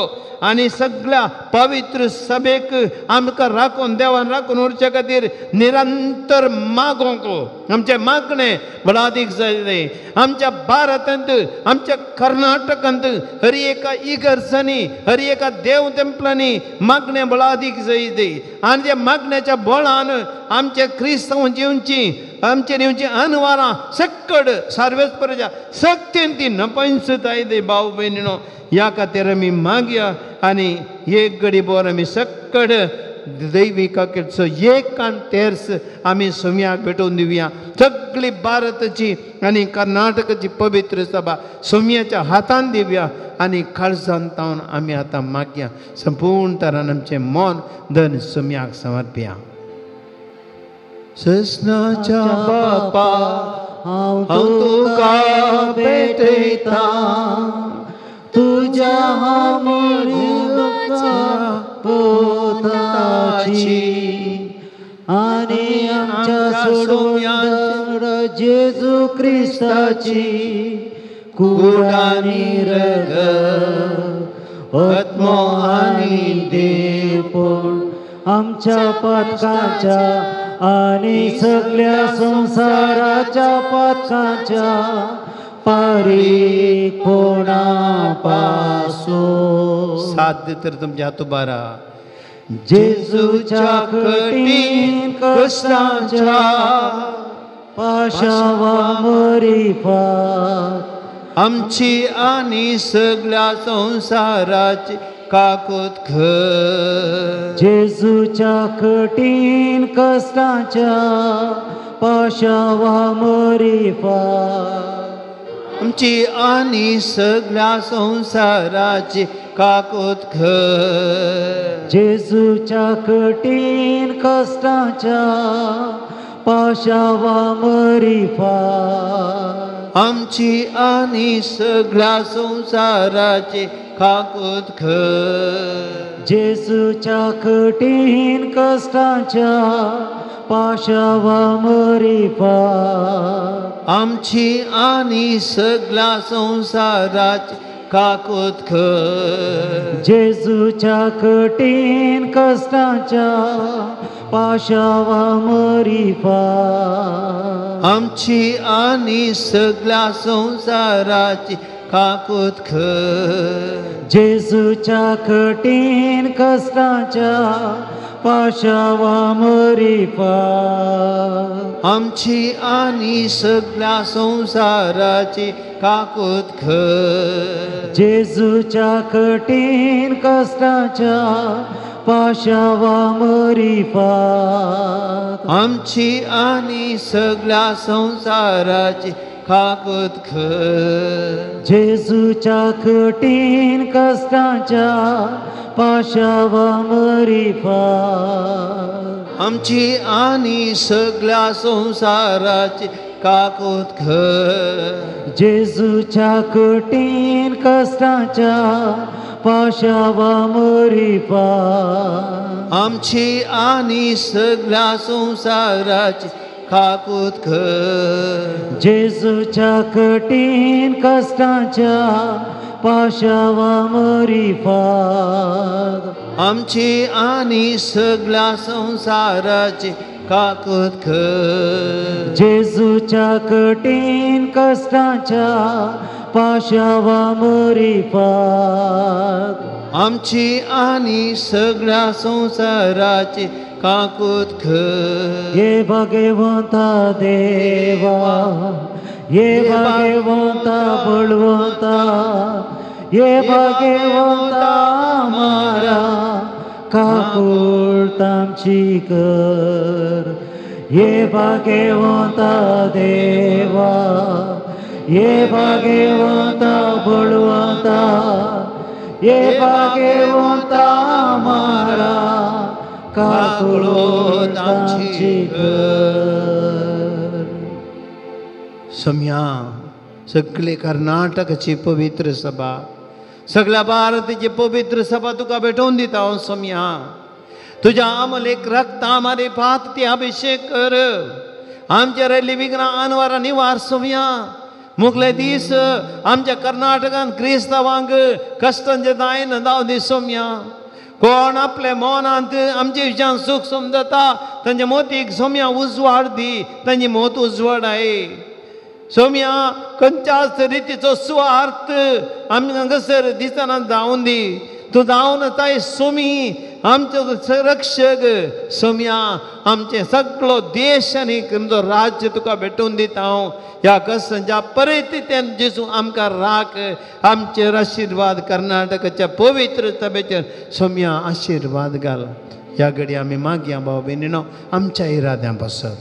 आनी सगळ्या पवित्र सभेक आमकां राखून देवान राखून उरच्या खातीर निरंतर मागोवंक. आमचें मागणें बलादीक जाय. आमच्या भारतांत, आमच्या कर्नाटकांत हर एका इगर्जांनी, हर एका देव तेंपलांनी मागणें बलादीक जाय. आनी त्या मागण्याच्या बळान आमचे क्रिस्तांव जिवची आमचेर येवची अनवारां सक्कड सार्वेच प्रजा सक्तीन ती नपंसताय दे. भाव भयणीनो ह्या खातीर आमी मागया आनी एक घडी भर आमी सक्कड दैवीक अखेरचो एक आनी तेर्स आमी सोम्याक भेटोवन दिवया. सगळी भारताची आनी कर्नाटकाची पवित्र सभा सोम्याच्या हातान दिवया आनी काळजान तावन आमी आतां मागया. संपूर्ण तरान आमचें मन धन सोम्याक समर्पया. ससनाच्या बापा हांव तुका भेटयता, तुज्या मोगाच्या पुताची आनी आमच्या सोडवणाऱ्या जेजू क्रिस्ताची कूड आनी रगत आत्मो आनी देवपण आमच्या पातकांच्या आनी सगळ्या संवसाराच्या पातकांच्या पारीक कोणा पासून. साध्य तर तुमच्या हात उबारा. जेजूच्या कठीण कश्टांच्या पाशावा मरिफात आमची आनी सगळ्या संवसाराची काकूत कर. जेजूच्या कठीण कश्टांच्या पाशावा मरिफात आमची आनी सगळ्या संवसाराची काकूत कर. जेजूच्या कठीण कश्टांच्या पाशावा मरिफात आमची आनी सगळ्या संवसाराची काकूत कर. जेजूच्या कठीण कश्टांच्या पाशावा मरिफात आमची आनी सगळ्या संवसाराची काकूत कर. जेजूच्या कठीण कश्टांच्या पाशावा मरिफात आमची आनी सगळ्या संवसाराची काकूत कर. जेजूच्या कठीण कश्टांच्या पाशावा मरिफात आमची आनी सगळ्या संवसाराची काकूत कर. जेजूच्या कठीण कश्टांच्या पाशावा मरिफात आमची आनी सगळ्या संवसाराची काकूत कर. जेजूच्या कठीण कश्टांच्या पाशावा मरिफात आमची आनी सगळ्या संवसाराची काकूत कर. जेजूच्या कठीण कश्टांच्या पाशावा मरिफात आमची आनी सगळ्या संवसाराची काकूत कर. जेजूच्या कठीण कश्टांच्या पाशावा मरिफात आमची आनी सगळ्या संवसाराची काकूत कर. जेजूच्या कठीण कश्टांच्या पाशावा मरिफात आमची आनी सगळ्या संवसाराची काकूत कर. ये भाग्यवंता देवा, ये भाग्यवंता बळवंता, ये भाग्यवंता मारा काकूट आमची कर. ये भाग्यवंता देवा, ये भाग्यवंता बळवंता, ये भाग्यवंता मारा काकूट आमची कर. सम्या सगळे कर्नाटकाची पवित्र सभा, सगळ्या भारताची पवित्र सभा तुका भेटोवन दिता हांव सम्या. तुज्या आमलेक रक्ता मारे पात ते अभिषेक कर. आमच्या रॅली विघ्न अनवारा निवार सोम्या. मुखले दीस आमच्या कर्नाटकान क्रिस्तावांक कश्टांचे दायन जावं दी सोम्या. कोण आपले मनांत आमचे विशयान सूख समजता तांच्या मोतीक सोम्या उजवाड दी, तांची मोत उजवाड आहे सोम्या. खंयच्याच रितीचो सुवार्थ आमी हांगासर दिसना जावन दी. तूं जावन ताय सोमी आमचो रक्षक सोम्या. आमचें सगळो देश आनी तुमचो राज्य तुका भेटोवन दिता हांव. ह्या कश्टांच्या परिस्थितीन जेजू आमकां राख. आमचेर आशिर्वाद कर्नाटकाच्या पवित्र सभेचेर सोम्या आशिर्वाद घाल. ह्या घडी आमी मागया भाव भयणीनो आमच्या इराद्यां पासत.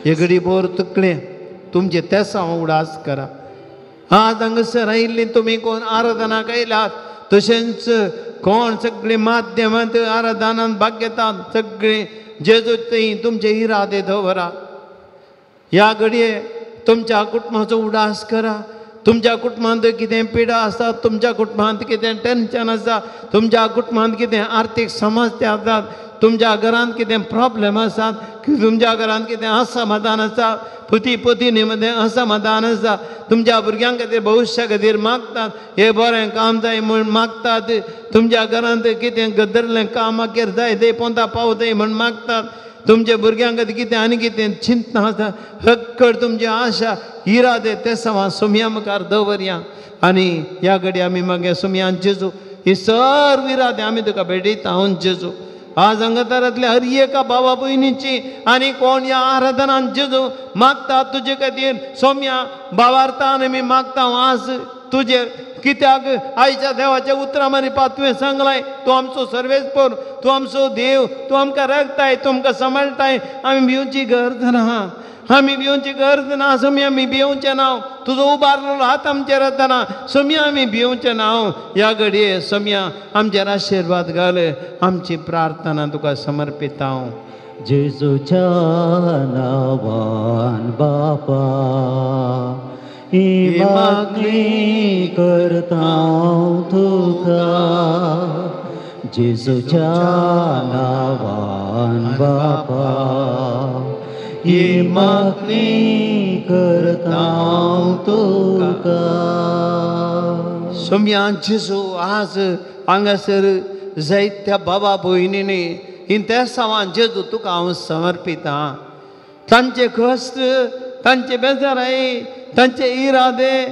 हे घडी बोर तुकलें तुमचें तेसांव उडास करा. आज हांगासर आयिल्लीं तुमी कोण आराधनाक आयल्यात, तशेंच कोण सगळे माध्यमांत आराधनांत भाग घेतात, सगळे जेजू थंय तुमचे इरादे दवरा. ह्या घडये तुमच्या कुटुंबाचो उडास करा. तुमच्या कुटुंबांत कितें पिडा आसा, तुमच्या कुटुंबांत कितें टेन्शन आसा, तुमच्या कुटुंबांत कितें आर्थीक समस्या आसात, तुमच्या घरांत कितें प्रॉब्लेम आसात, तुमच्या घरांत कितें असमाधान आसा, पती पत्नी मदें असमाधान आसा, तुमच्या भुरग्यां खातीर भविश्या खातीर मागतात, हें बरें काम जाय म्हूण मागतात, तुमच्या घरांत कितें गदरलें कामाचेर जाय तें पोंता पावताय म्हूण मागतात, तुमच्या भुरग्यां खातीर कितें आनी कितें चिंतना आसा, हक्कड तुमची आशा इरादे ते सवा सोम्या मुखार दवरया. आनी ह्या घडी आमी मागीर सोम्यान जेजू ही सर्व इरादे आमी तुका भेटयता हांव जेजू. आज हांगासरांतल्या हर एका भावा भयणीची आनी कोण ह्या आराधनान जेजू मागता तुजे खातीर सोम्या भावार्थान आमी मागता आज तुजेर कित्याक आयच्या देवाच्या उतरां मारिपा तुवें सांगलाय तूं आमचो सर्वेस्पर, तूं आमचो देव, तूं आमकां राखताय, तूं आमकां सांबाळटाय. आमी भिवची गरज ना, आमी भिवची गरज ना सोम्या, आमी भिवचें ना. तुजो उबारलेलो हात आमचेर आसतना सोम्या आमी भिवचें ना. ह्या घडये सोम्या आमचेर आशिर्वाद घाल. आमची प्रार्थना तुका समर्पिता हांव जेजूच्या नांवान बापा ही मागणी करता तुका, जेजूच्या नांवान बापा ही मागणी करता तुका. सोम्या जेजू आज हांगासर जायत्या बाबा भयणींनी इंतेसांवान जेजू तुका हांव समर्पिता. तांचे कश्ट, तांचे बेजाराय, तांचे इरादे,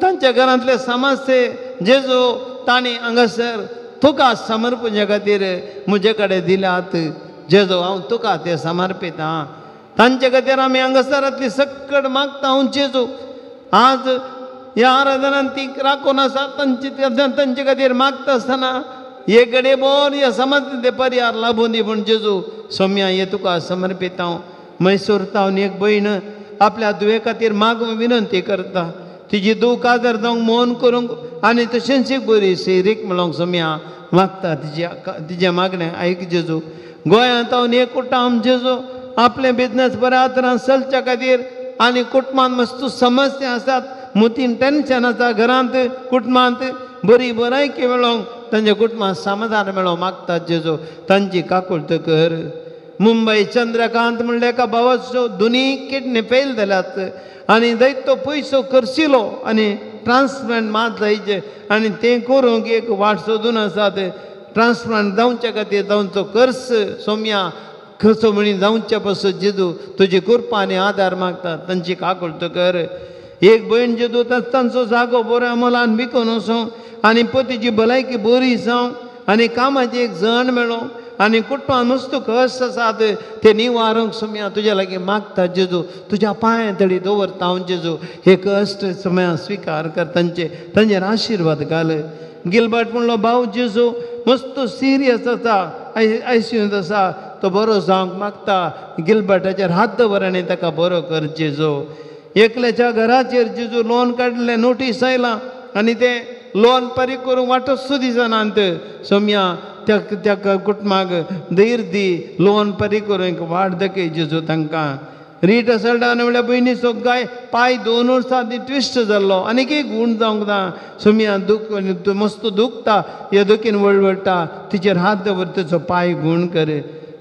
तांच्या घरांतले समस्ये जेजू तांणी हांगासर तुका समर्पणा खातीर म्हजे कडेन दिल्यात. जेजू हांव तुका ते समर्पिता. तांचे खातीर आमी हांगासरांतली सकट मागता हांव जेजू. आज ह्या आराधनान ती राखून आसा तांचे तांचे खातीर मागता आसतना एक घडये बोर ह्या समाजांत ते पर्यार लाबून दी म्हूण जेजू सोम्या हे तुका समर्पिता हांव. मैसूर तावन एक भयण आपल्या धुवे खातीर मागूंक विनंती करता. तिजी धूव काजार जावंक मोन करूंक आनी तशेंच एक बरी सैरीक मेळोंक सोम्या मागता. तिज्या तिज्या मागणें आयक जेजू. गोंयांत हांव एक कुटाम जेजू आपलें बिजनेस बऱ्या तरान चलच्या खातीर आनी कुटुंबांत मस्त समस्या आसात, मुतीन टेन्शन आसा, घरांत कुटुंबांत बरी बरायकी मेळोंक तांच्या कुटुंबांत समाधान मेळोंक मागतात जेजू. तांची काकुळट कर. मुंबय चंद्रकांत म्हणल्या एका भावाचो दोनी किडनी फेल जाल्यात आनी जायतो पयसो खर्चिलो आनी ट्रान्सप्लांट मात जायचे आनी तें करूंक एक वाट सोदून आसात. ट्रान्सप्लांट जावच्या खातीर जावचो खर्च सोम्या खर्चो म्हणी जावच्या पासून जेजू तुजी कृपा आनी आदार मागता. तांची काकुळट कर. एक भयण जेजू तांचो जागो बरो अमलान विकून वचूं आनी पतीची भलायकी बरी जावं आनी कामाचें एक जण मेळों आनी कुटुंबान मस्त कश्ट आसात ते निवारूंक सोम्या तुज्या लागीं मागता जेजू. तुज्या पांयां तडी दवरता हांव जेजू. हे कश्ट सोम्या स्विकार कर, तांचे तांचेर आशिर्वाद घाल. गिलबर्ट म्हणलो भाव जेजू मस्त सिरियस आसा, आयसीयूंत आसा, तो बरो जावंक मागता. गिलबर्टाचेर हात दवर आनी ताका बरो कर जेजू. एकल्याच्या घराचेर जेजू लोन काडलें, नोटीस आयलां आनी तें लोन फारीक करूंक वाटच दिसना. सोम्या त्या त्या कुटुंबाक धैर्य दी, लोन फारीक करूंक वाट दाखय जेजू तांकां. रीट असल्डान म्हणल्यार भयणीचो गाय पांय 2 वर्सां आदीं ट्विस्ट जाल्लो आनीक एक गूण जावंक ना. सोम्या दुख मस्त दुखता, ह्या दुखीन वळवळटा, तिचेर हात दवर तिचो पांय गूण कर.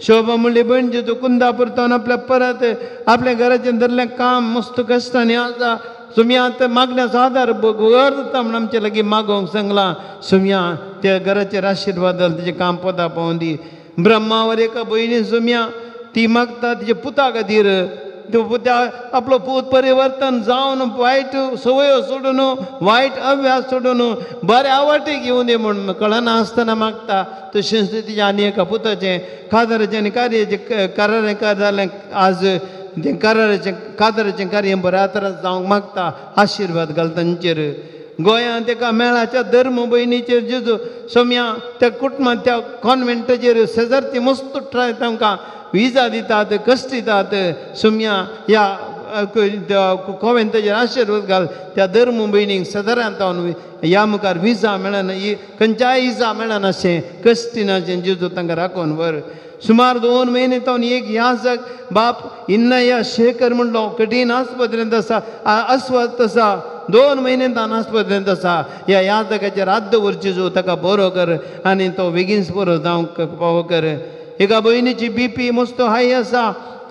शोभा म्हणली भयण जेजू कुंदापूर तावन आपल्या परत आपल्या घराचें धरलें काम मस्त कश्टांनी आसा. सोम्या आतां मागण्याचो आदार गरज म्हण आमचे लागीं मागोवंक सांगलां. सोम्या त्या घराचेर आशिर्वाद घाल, तिचें काम पदा पावूं दी. ब्रह्मावर एका भयणी सोम्या ती मागता तिच्या पुता खातीर. तो पुता आपलो पूत परिवर्तन जावन वायट संवयो सोडून वायट अभ्यास सोडून बऱ्या वाटेक येवं दी म्हूण कळना आसतना मागता. तशेंच तिच्या आनी एका पुताचें कादराचें आनी कार्याचें करारें जालें आज तें कराराचें कादराचें कार्य बऱ्या तरान जावंक मागता. आशिर्वाद घाल तांचेर. गोंयांत एका मेळाच्या धर्म भयणीचेर जेजू सोम्या त्या कुटुंबांत त्या कॉन्वेंटाचेर शेजारची मस्त ट्राय तांकां विजा दितात, कश्ट दितात. सोम्या ह्या कोवेंताचेर आशिर्वाद घाल. त्या धर्म भयणीक शेजाऱ्यांत ह्या मुखार विजा मेळना, खंयच्याय इजा मेळनाशें कश्टिनाशें जेजू तांकां राखून व्हर. सुमार 2 म्हयने तावन एक याजक बाप इन्नया शेखर म्हणलो कठीण आस्पत्रेंत आसा, अस्वस्थ आसा, 2 म्हयने तावन आस्पत्रेंत आसा. ह्या याजकाचेर हात दवर जेजू, ताका बरो कर आनी तो बेगीनच बरो जावंक पावो कर. एका भयणीची बीपी मस्त हाय आसा,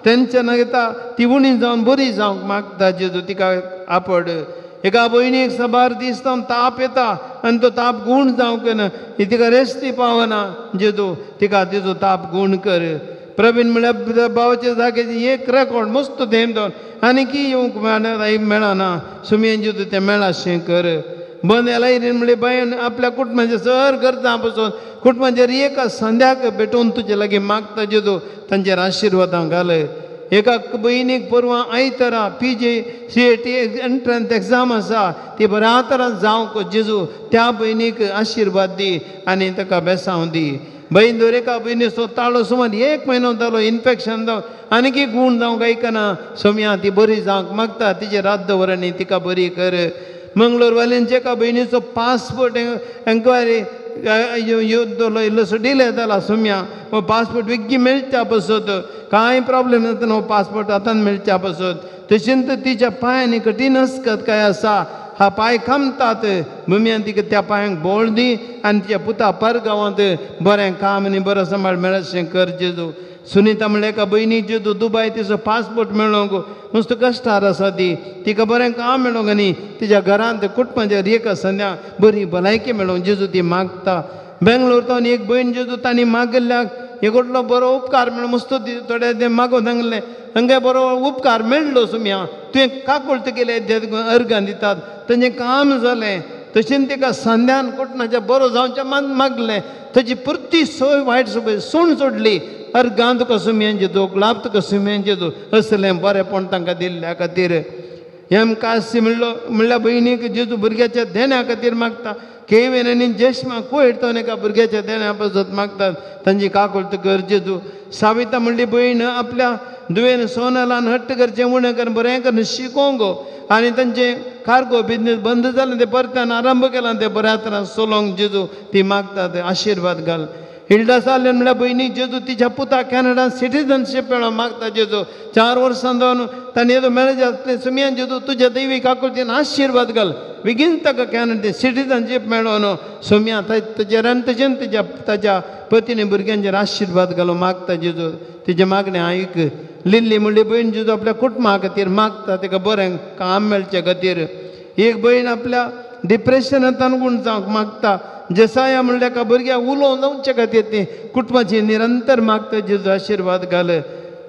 टेन्शन घेता, ती उणी जावन बरी जावंक मागता जेजू, तिका आपड. एका भयणीक साबार दीस जावन ताप येता आनी तो ताप गूण जावंक ना, तिका रेस्टी पावना जेजू, तिका तिजो ताप गूण कर. प्रवीण म्हळ्यार भावाच्या जाग्याचे एक रेकॉर्ड मस्त तेम दोन आनी की येवंक मेळना. सोम्यान जेजू तें मेळाशें कर. बंद एलायरीन म्हणले बायन आपल्या कुटुंबाचे सर गरजां पसून कुटुंबाचेर एका संध्याक भेटून तुजे लागीं मागता जेजू तांचेर आशिर्वादां घाल. एका भयणीक परवां आयतारा P G C A T entrance exam आसा ती बऱ्या तरान जावंक जेजू त्या भयणीक आशिर्वाद दी आनी ताका बेसांव दी. बहीण दर एका भयणीचो ताळो सुमार 1 म्हयनो जालो इन्फेक्शन जावन आनीक गूण जावंक आयकना सोम्या ती बरी जावंक मागता तिचेर हात दवर आनी तिका बरी कर. मंगळूर वाल्यांच्या एका भयणीचो पासपोर्ट एन्क्वायरी इल्लोसो डिले जाला सोम्या हो पासपोर्ट बेगीन मेळच्या पसत कांय प्रॉब्लेम जातना हो पासपोर्ट आतां मेळच्या पसत. तशेंच तिच्या पांयांनी कठीण अस्कत काय आसा हा पांय खामतात भुमयान तिका त्या पांयांक बोळ दी आनी तिच्या पुता परगांवांत बरें काम आनी बरो सांबाळ मेळशें कर जेजू. सुनीता म्हणल्यार एका भयणीक जेजू दुबाय तिचो पासपोर्ट मेळोंक नुस्तो कश्टार आसा ती तिका बरें काम मेळोंक आनी तिच्या घरांत कुटुंबाचेर एक संध्या बरी भलायकी मेळोंक जेजू ती मागता. बेंगलोर तावन एक भयण जेजू तांणी मागिल्ल्याक एकटलो बरो उपकार मेळ्ळो मस्तो थोडे ते मागोवन सांगलें हांगा बरो उपकार मेळ्ळो सुम्या तुवें काकुळट केले अर्गां दितात तांचें काम जालें. तशेंच तिका संध्यान कुटुंबाच्या बरो जावचें मागलें ताची परती सोय वायट सोय सूण सोडली अर्गां तुका सुम्यान जेजू गुलाब तुका सुम्यान जेजू असलें बरेंपण तांकां दिल्ल्या खातीर. एम कासी म्हणलो म्हणल्यार भयणीक जेजू भुरग्याच्या देण्या खातीर मागता. केवेन आनी जेश्मा कोयट तो एका भुरग्याच्या देण्या पासत मागतात तांची काकुळट कर जेजू. साविता म्हणली भयण आपल्या दुवेन सोनलान हट्ट करचें उणें करून बरें करून शिकोवंक आनी तांचें कार्गो बिजनेस बंद जालें तें परत्यान आरंभ केला तें बऱ्या तरान चलोवंक जेजू ती मागतात आशिर्वाद घाल. हिल्डा सालेन म्हणल्यार भयणीक जेजू तिच्या पुता कॅनडा सिटीजनशीप मेळोवंक मागता जेजू 4 वर्सां जावन ताणें येदो मॅरेज आसलें सुमयान जेजू तुज्या दैवी काकुळटीन आशिर्वाद घाल बेगीन ताका कॅनडा सिटीजनशीप मेळोवन सोम्या ताचेर आनी तशेंच तिच्या ताच्या पतीने भुरग्यांचेर आशिर्वाद घालून मागता जेजू तिचें मागणें आयक. लिल्ली म्हणली भयण जेजू आपल्या कुटुंबा खातीर मागता ताका बरें काम मेळचे खातीर. एक भयण आपल्या डिप्रेशनांतल्यान गूण जावंक मागता. जेसाया म्हणल्यार एका भुरग्याक उलोवन जावचे खातीर ती कुटुंबाची निरंतर मागता जेजू आशिर्वाद घाल.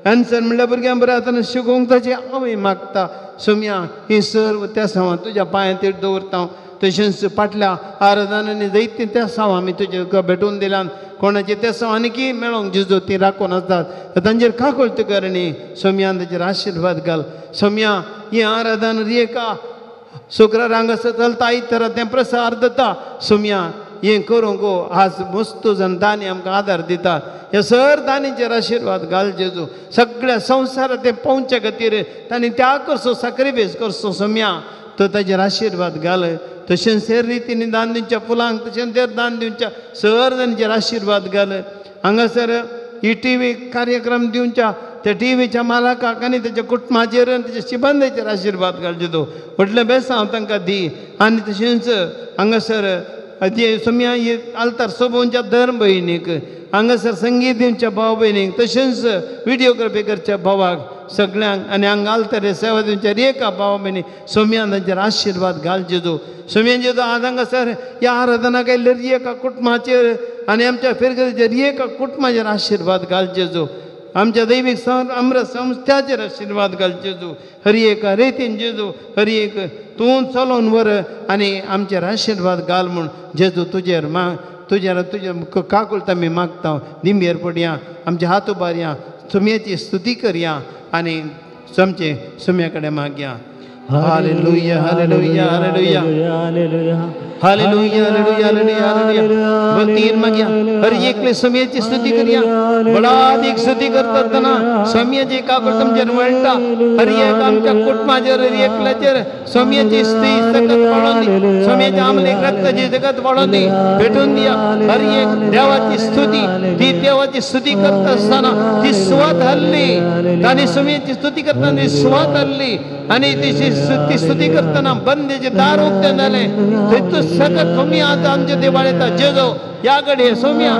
एन्सर म्हणल्यार भुरग्यांक बऱ्या आतां शिकोवंक ताची आवय मागता. सोम्या ही सर्व त्या सावां तुज्या पांयांत दवरता तशेंच फाटल्या आराधनांनी जायतीं त्या सावां आमी तुजे भेटून दिल्यान कोणाचे ते साव आनीकी मेळोंक जेजू ती राखून आसतात तांचेर काकुळट कर आनी सोम्यान ताचेर आशिर्वाद घाल. सोम्या ही आराधन एका शुक्रार हांगासर चलता आयतारा तें प्रसार जाता. सोम्या हें करूंक आज मस्त जाण दानी आमकां आदार दिता ह्या सर दानीचेर आशिर्वाद घाल जेजू. सगळ्या संवसारात तें पावच्या खातीर तांणी त्याग करचो साक्रिफायस करचो सोम्या तो ताचेर आशिर्वाद घाल. तशेंच हेर रितीन दान दिवच्या फुलांक तशेंच हेर दान दिवच्या सर तांचेर आशिर्वाद घाल. हांगासर ही टी व्ही कार्यक्रम दिवच्या त्या टी व्हीच्या मालकाक आनी ताच्या कुटुंबाचेर आनी ताच्या शिबंदाचेर आशिर्वाद घाल जेजू व्हडलें बेसांव तांकां दी. आनी तशेंच हांगासर सोम्या ही आल्तार सोबोवच्या धर्म भयणीक हांगासर संगीत दिवच्या भाव भयणीक तशेंच विडियोग्राफी करच्या भावाक सगळ्यांक आनी हांगा आल्तार सेवा दिवच्या एका भाव भयणी सोम्यान तांचेर आशिर्वाद घाल जेजू. सोम्यान जेजू आज हांगासर ह्या आराधना केल्ल्या एका कुटुंबाचेर आनी आमच्या फिरगतीचेर एका कुटुंबाचेर आशिर्वाद घाल जेजू. आमच्या दैवीक अमृत संस्थाचेर आशिर्वाद घाल जेजू. हर एक रेतीन जेजू हर एक तूं चलोवन व्हर आनी आमचेर आशिर्वाद घाल म्हूण जेजू तुजेर तुजेर तुजे काकुळट आमी मागता. दिंबेर पडया आमचे हात उबारया सुम्याची स्तुती करया आनी आमचे सुम्या कडेन मागया. Hallelujah hallelujah hallelujah hallelujah hallelujah hallelujah hallelujah. भक्तीन मागया हर एकले सुम्याची स्तुती करया. बळादीक स्तुती करतना स्वाम्याची काकुळट आमचेर मेळटा. हर एक आमच्या कुटुंबाचेर हर एकल्याचेर स्वाम्याची स्तुती सकत वाडोवन दी. स्वाम्याच्या आमलेक रक्ताची जगत वाडोवन दी भेटून दिया. हर एक देवाची स्तुती ती देवाची स्तुती करता आसतना ती सुवात हल्ली तांणी स्वाम्याची स्तुती करतना ती सुवात हल्ली आनी ती स्तुती करतना बंदेचे दार उक्तें जालें. थंय सकत तुमी आतां आमच्या देवाळ येता जेजो ह्या घडये सोम्या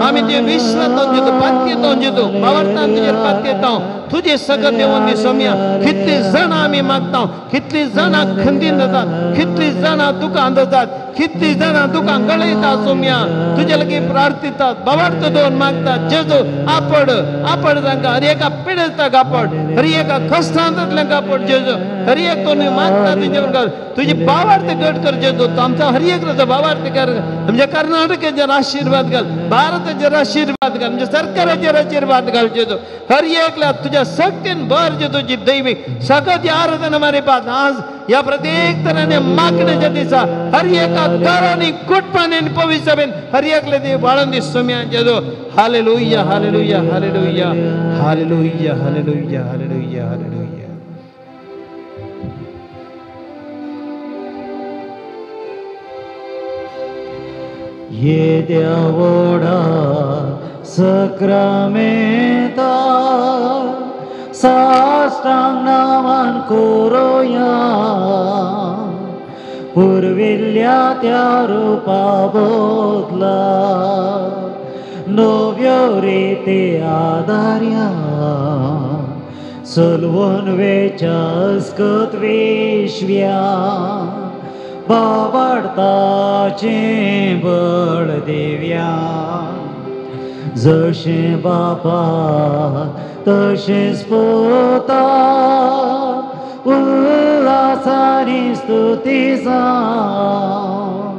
आमी तुजें विश्वासान जेजू पातयेता जेजू बावडतान तुजेर पातयेता तुजें सगळें देवून दी सोम्या. कितलीं जाणां आमी मागता, कितलीं जाणां खंदीन जातात, कितलीं जाणां दुकान जातात, कितलीं जाणां दुकान गळयता सोम्या. तुजे लागीं प्रार्थितात, बाबार्थ दोन मागतात जेजू. आपड आपड तांकां, हर एका पिडेस्ताक आपड, हर एका कश्टांतल्यान आपड जेजू. हर एक तो मागता तुजे मुखार तुजी बाबार्थ घट कर जेजू. आमचा हर एक बाबार्थ कर. आमच्या कर्नाटकाचेर आशिर्वाद घाल, भारताचेर आशिर्वाद घाल, आमच्या सरकाराचेर आशिर्वाद घाल जेजू. हर एकल्या तुज्या शक्तीन भर जेजू. जी दैवीक सगळी आराधना मारे पात आज ह्या प्रत्येक तराने मागण्याच्या दिसा हर एका घरांनी कुटुंबांनी पवित्र सभेन हर एकले देव वाळून दीस सोम्या जेजू. Hallelujah hallelujah hallelujah hallelujah hallelujah hallelujah hallelujah. येद्या व्हडा सक्रामेंता साष्टांग नामान करुया, पुर्विल्ल्या त्या रुपा बदला नव्यो रिती आदार्या, सलवून वेच्या अस्कत विश्व्या बावडताचें बळ देव्या. जशें बापा तशेंच पोता उल्हासानी स्तुती जावं,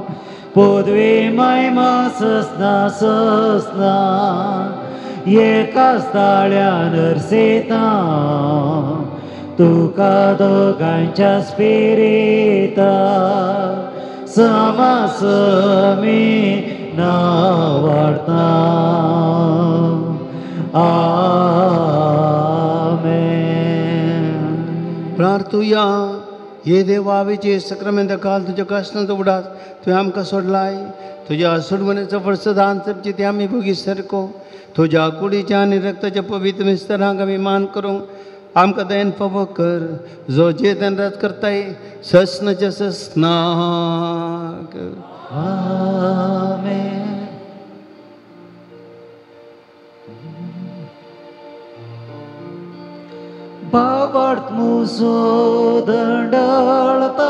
पदवी महिमा ससना ससना एकाच ताळ्यान अरसेता तुका दोगांच्या स्पिरिता समासमी नावाडता. आमेन. प्रार्थुया. हे देवा आवेचे सक्रामेंत काल तुज्या कश्टांचो उडास तुवें आमकां सोडलाय. तुज्या सोडवणेचो फळसदान सपचे ते आमी भोगी सारको तुज्या कुडीच्या आनी रक्ताच्या पवित्र मिस्तरांक आमी मान करूंक आमकां दयेन फावो कर, जो जेतन राज करताय ससनाच्या ससनाक. आमेन. बावडत मुसो दंडळताना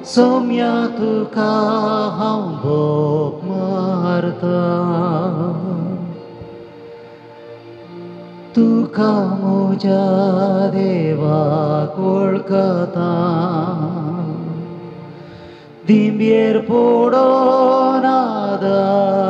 सोम्या तुका हांव भोग मारता, तुका म्हज्या देवाक वळखता, दिंबेर पडोन आदार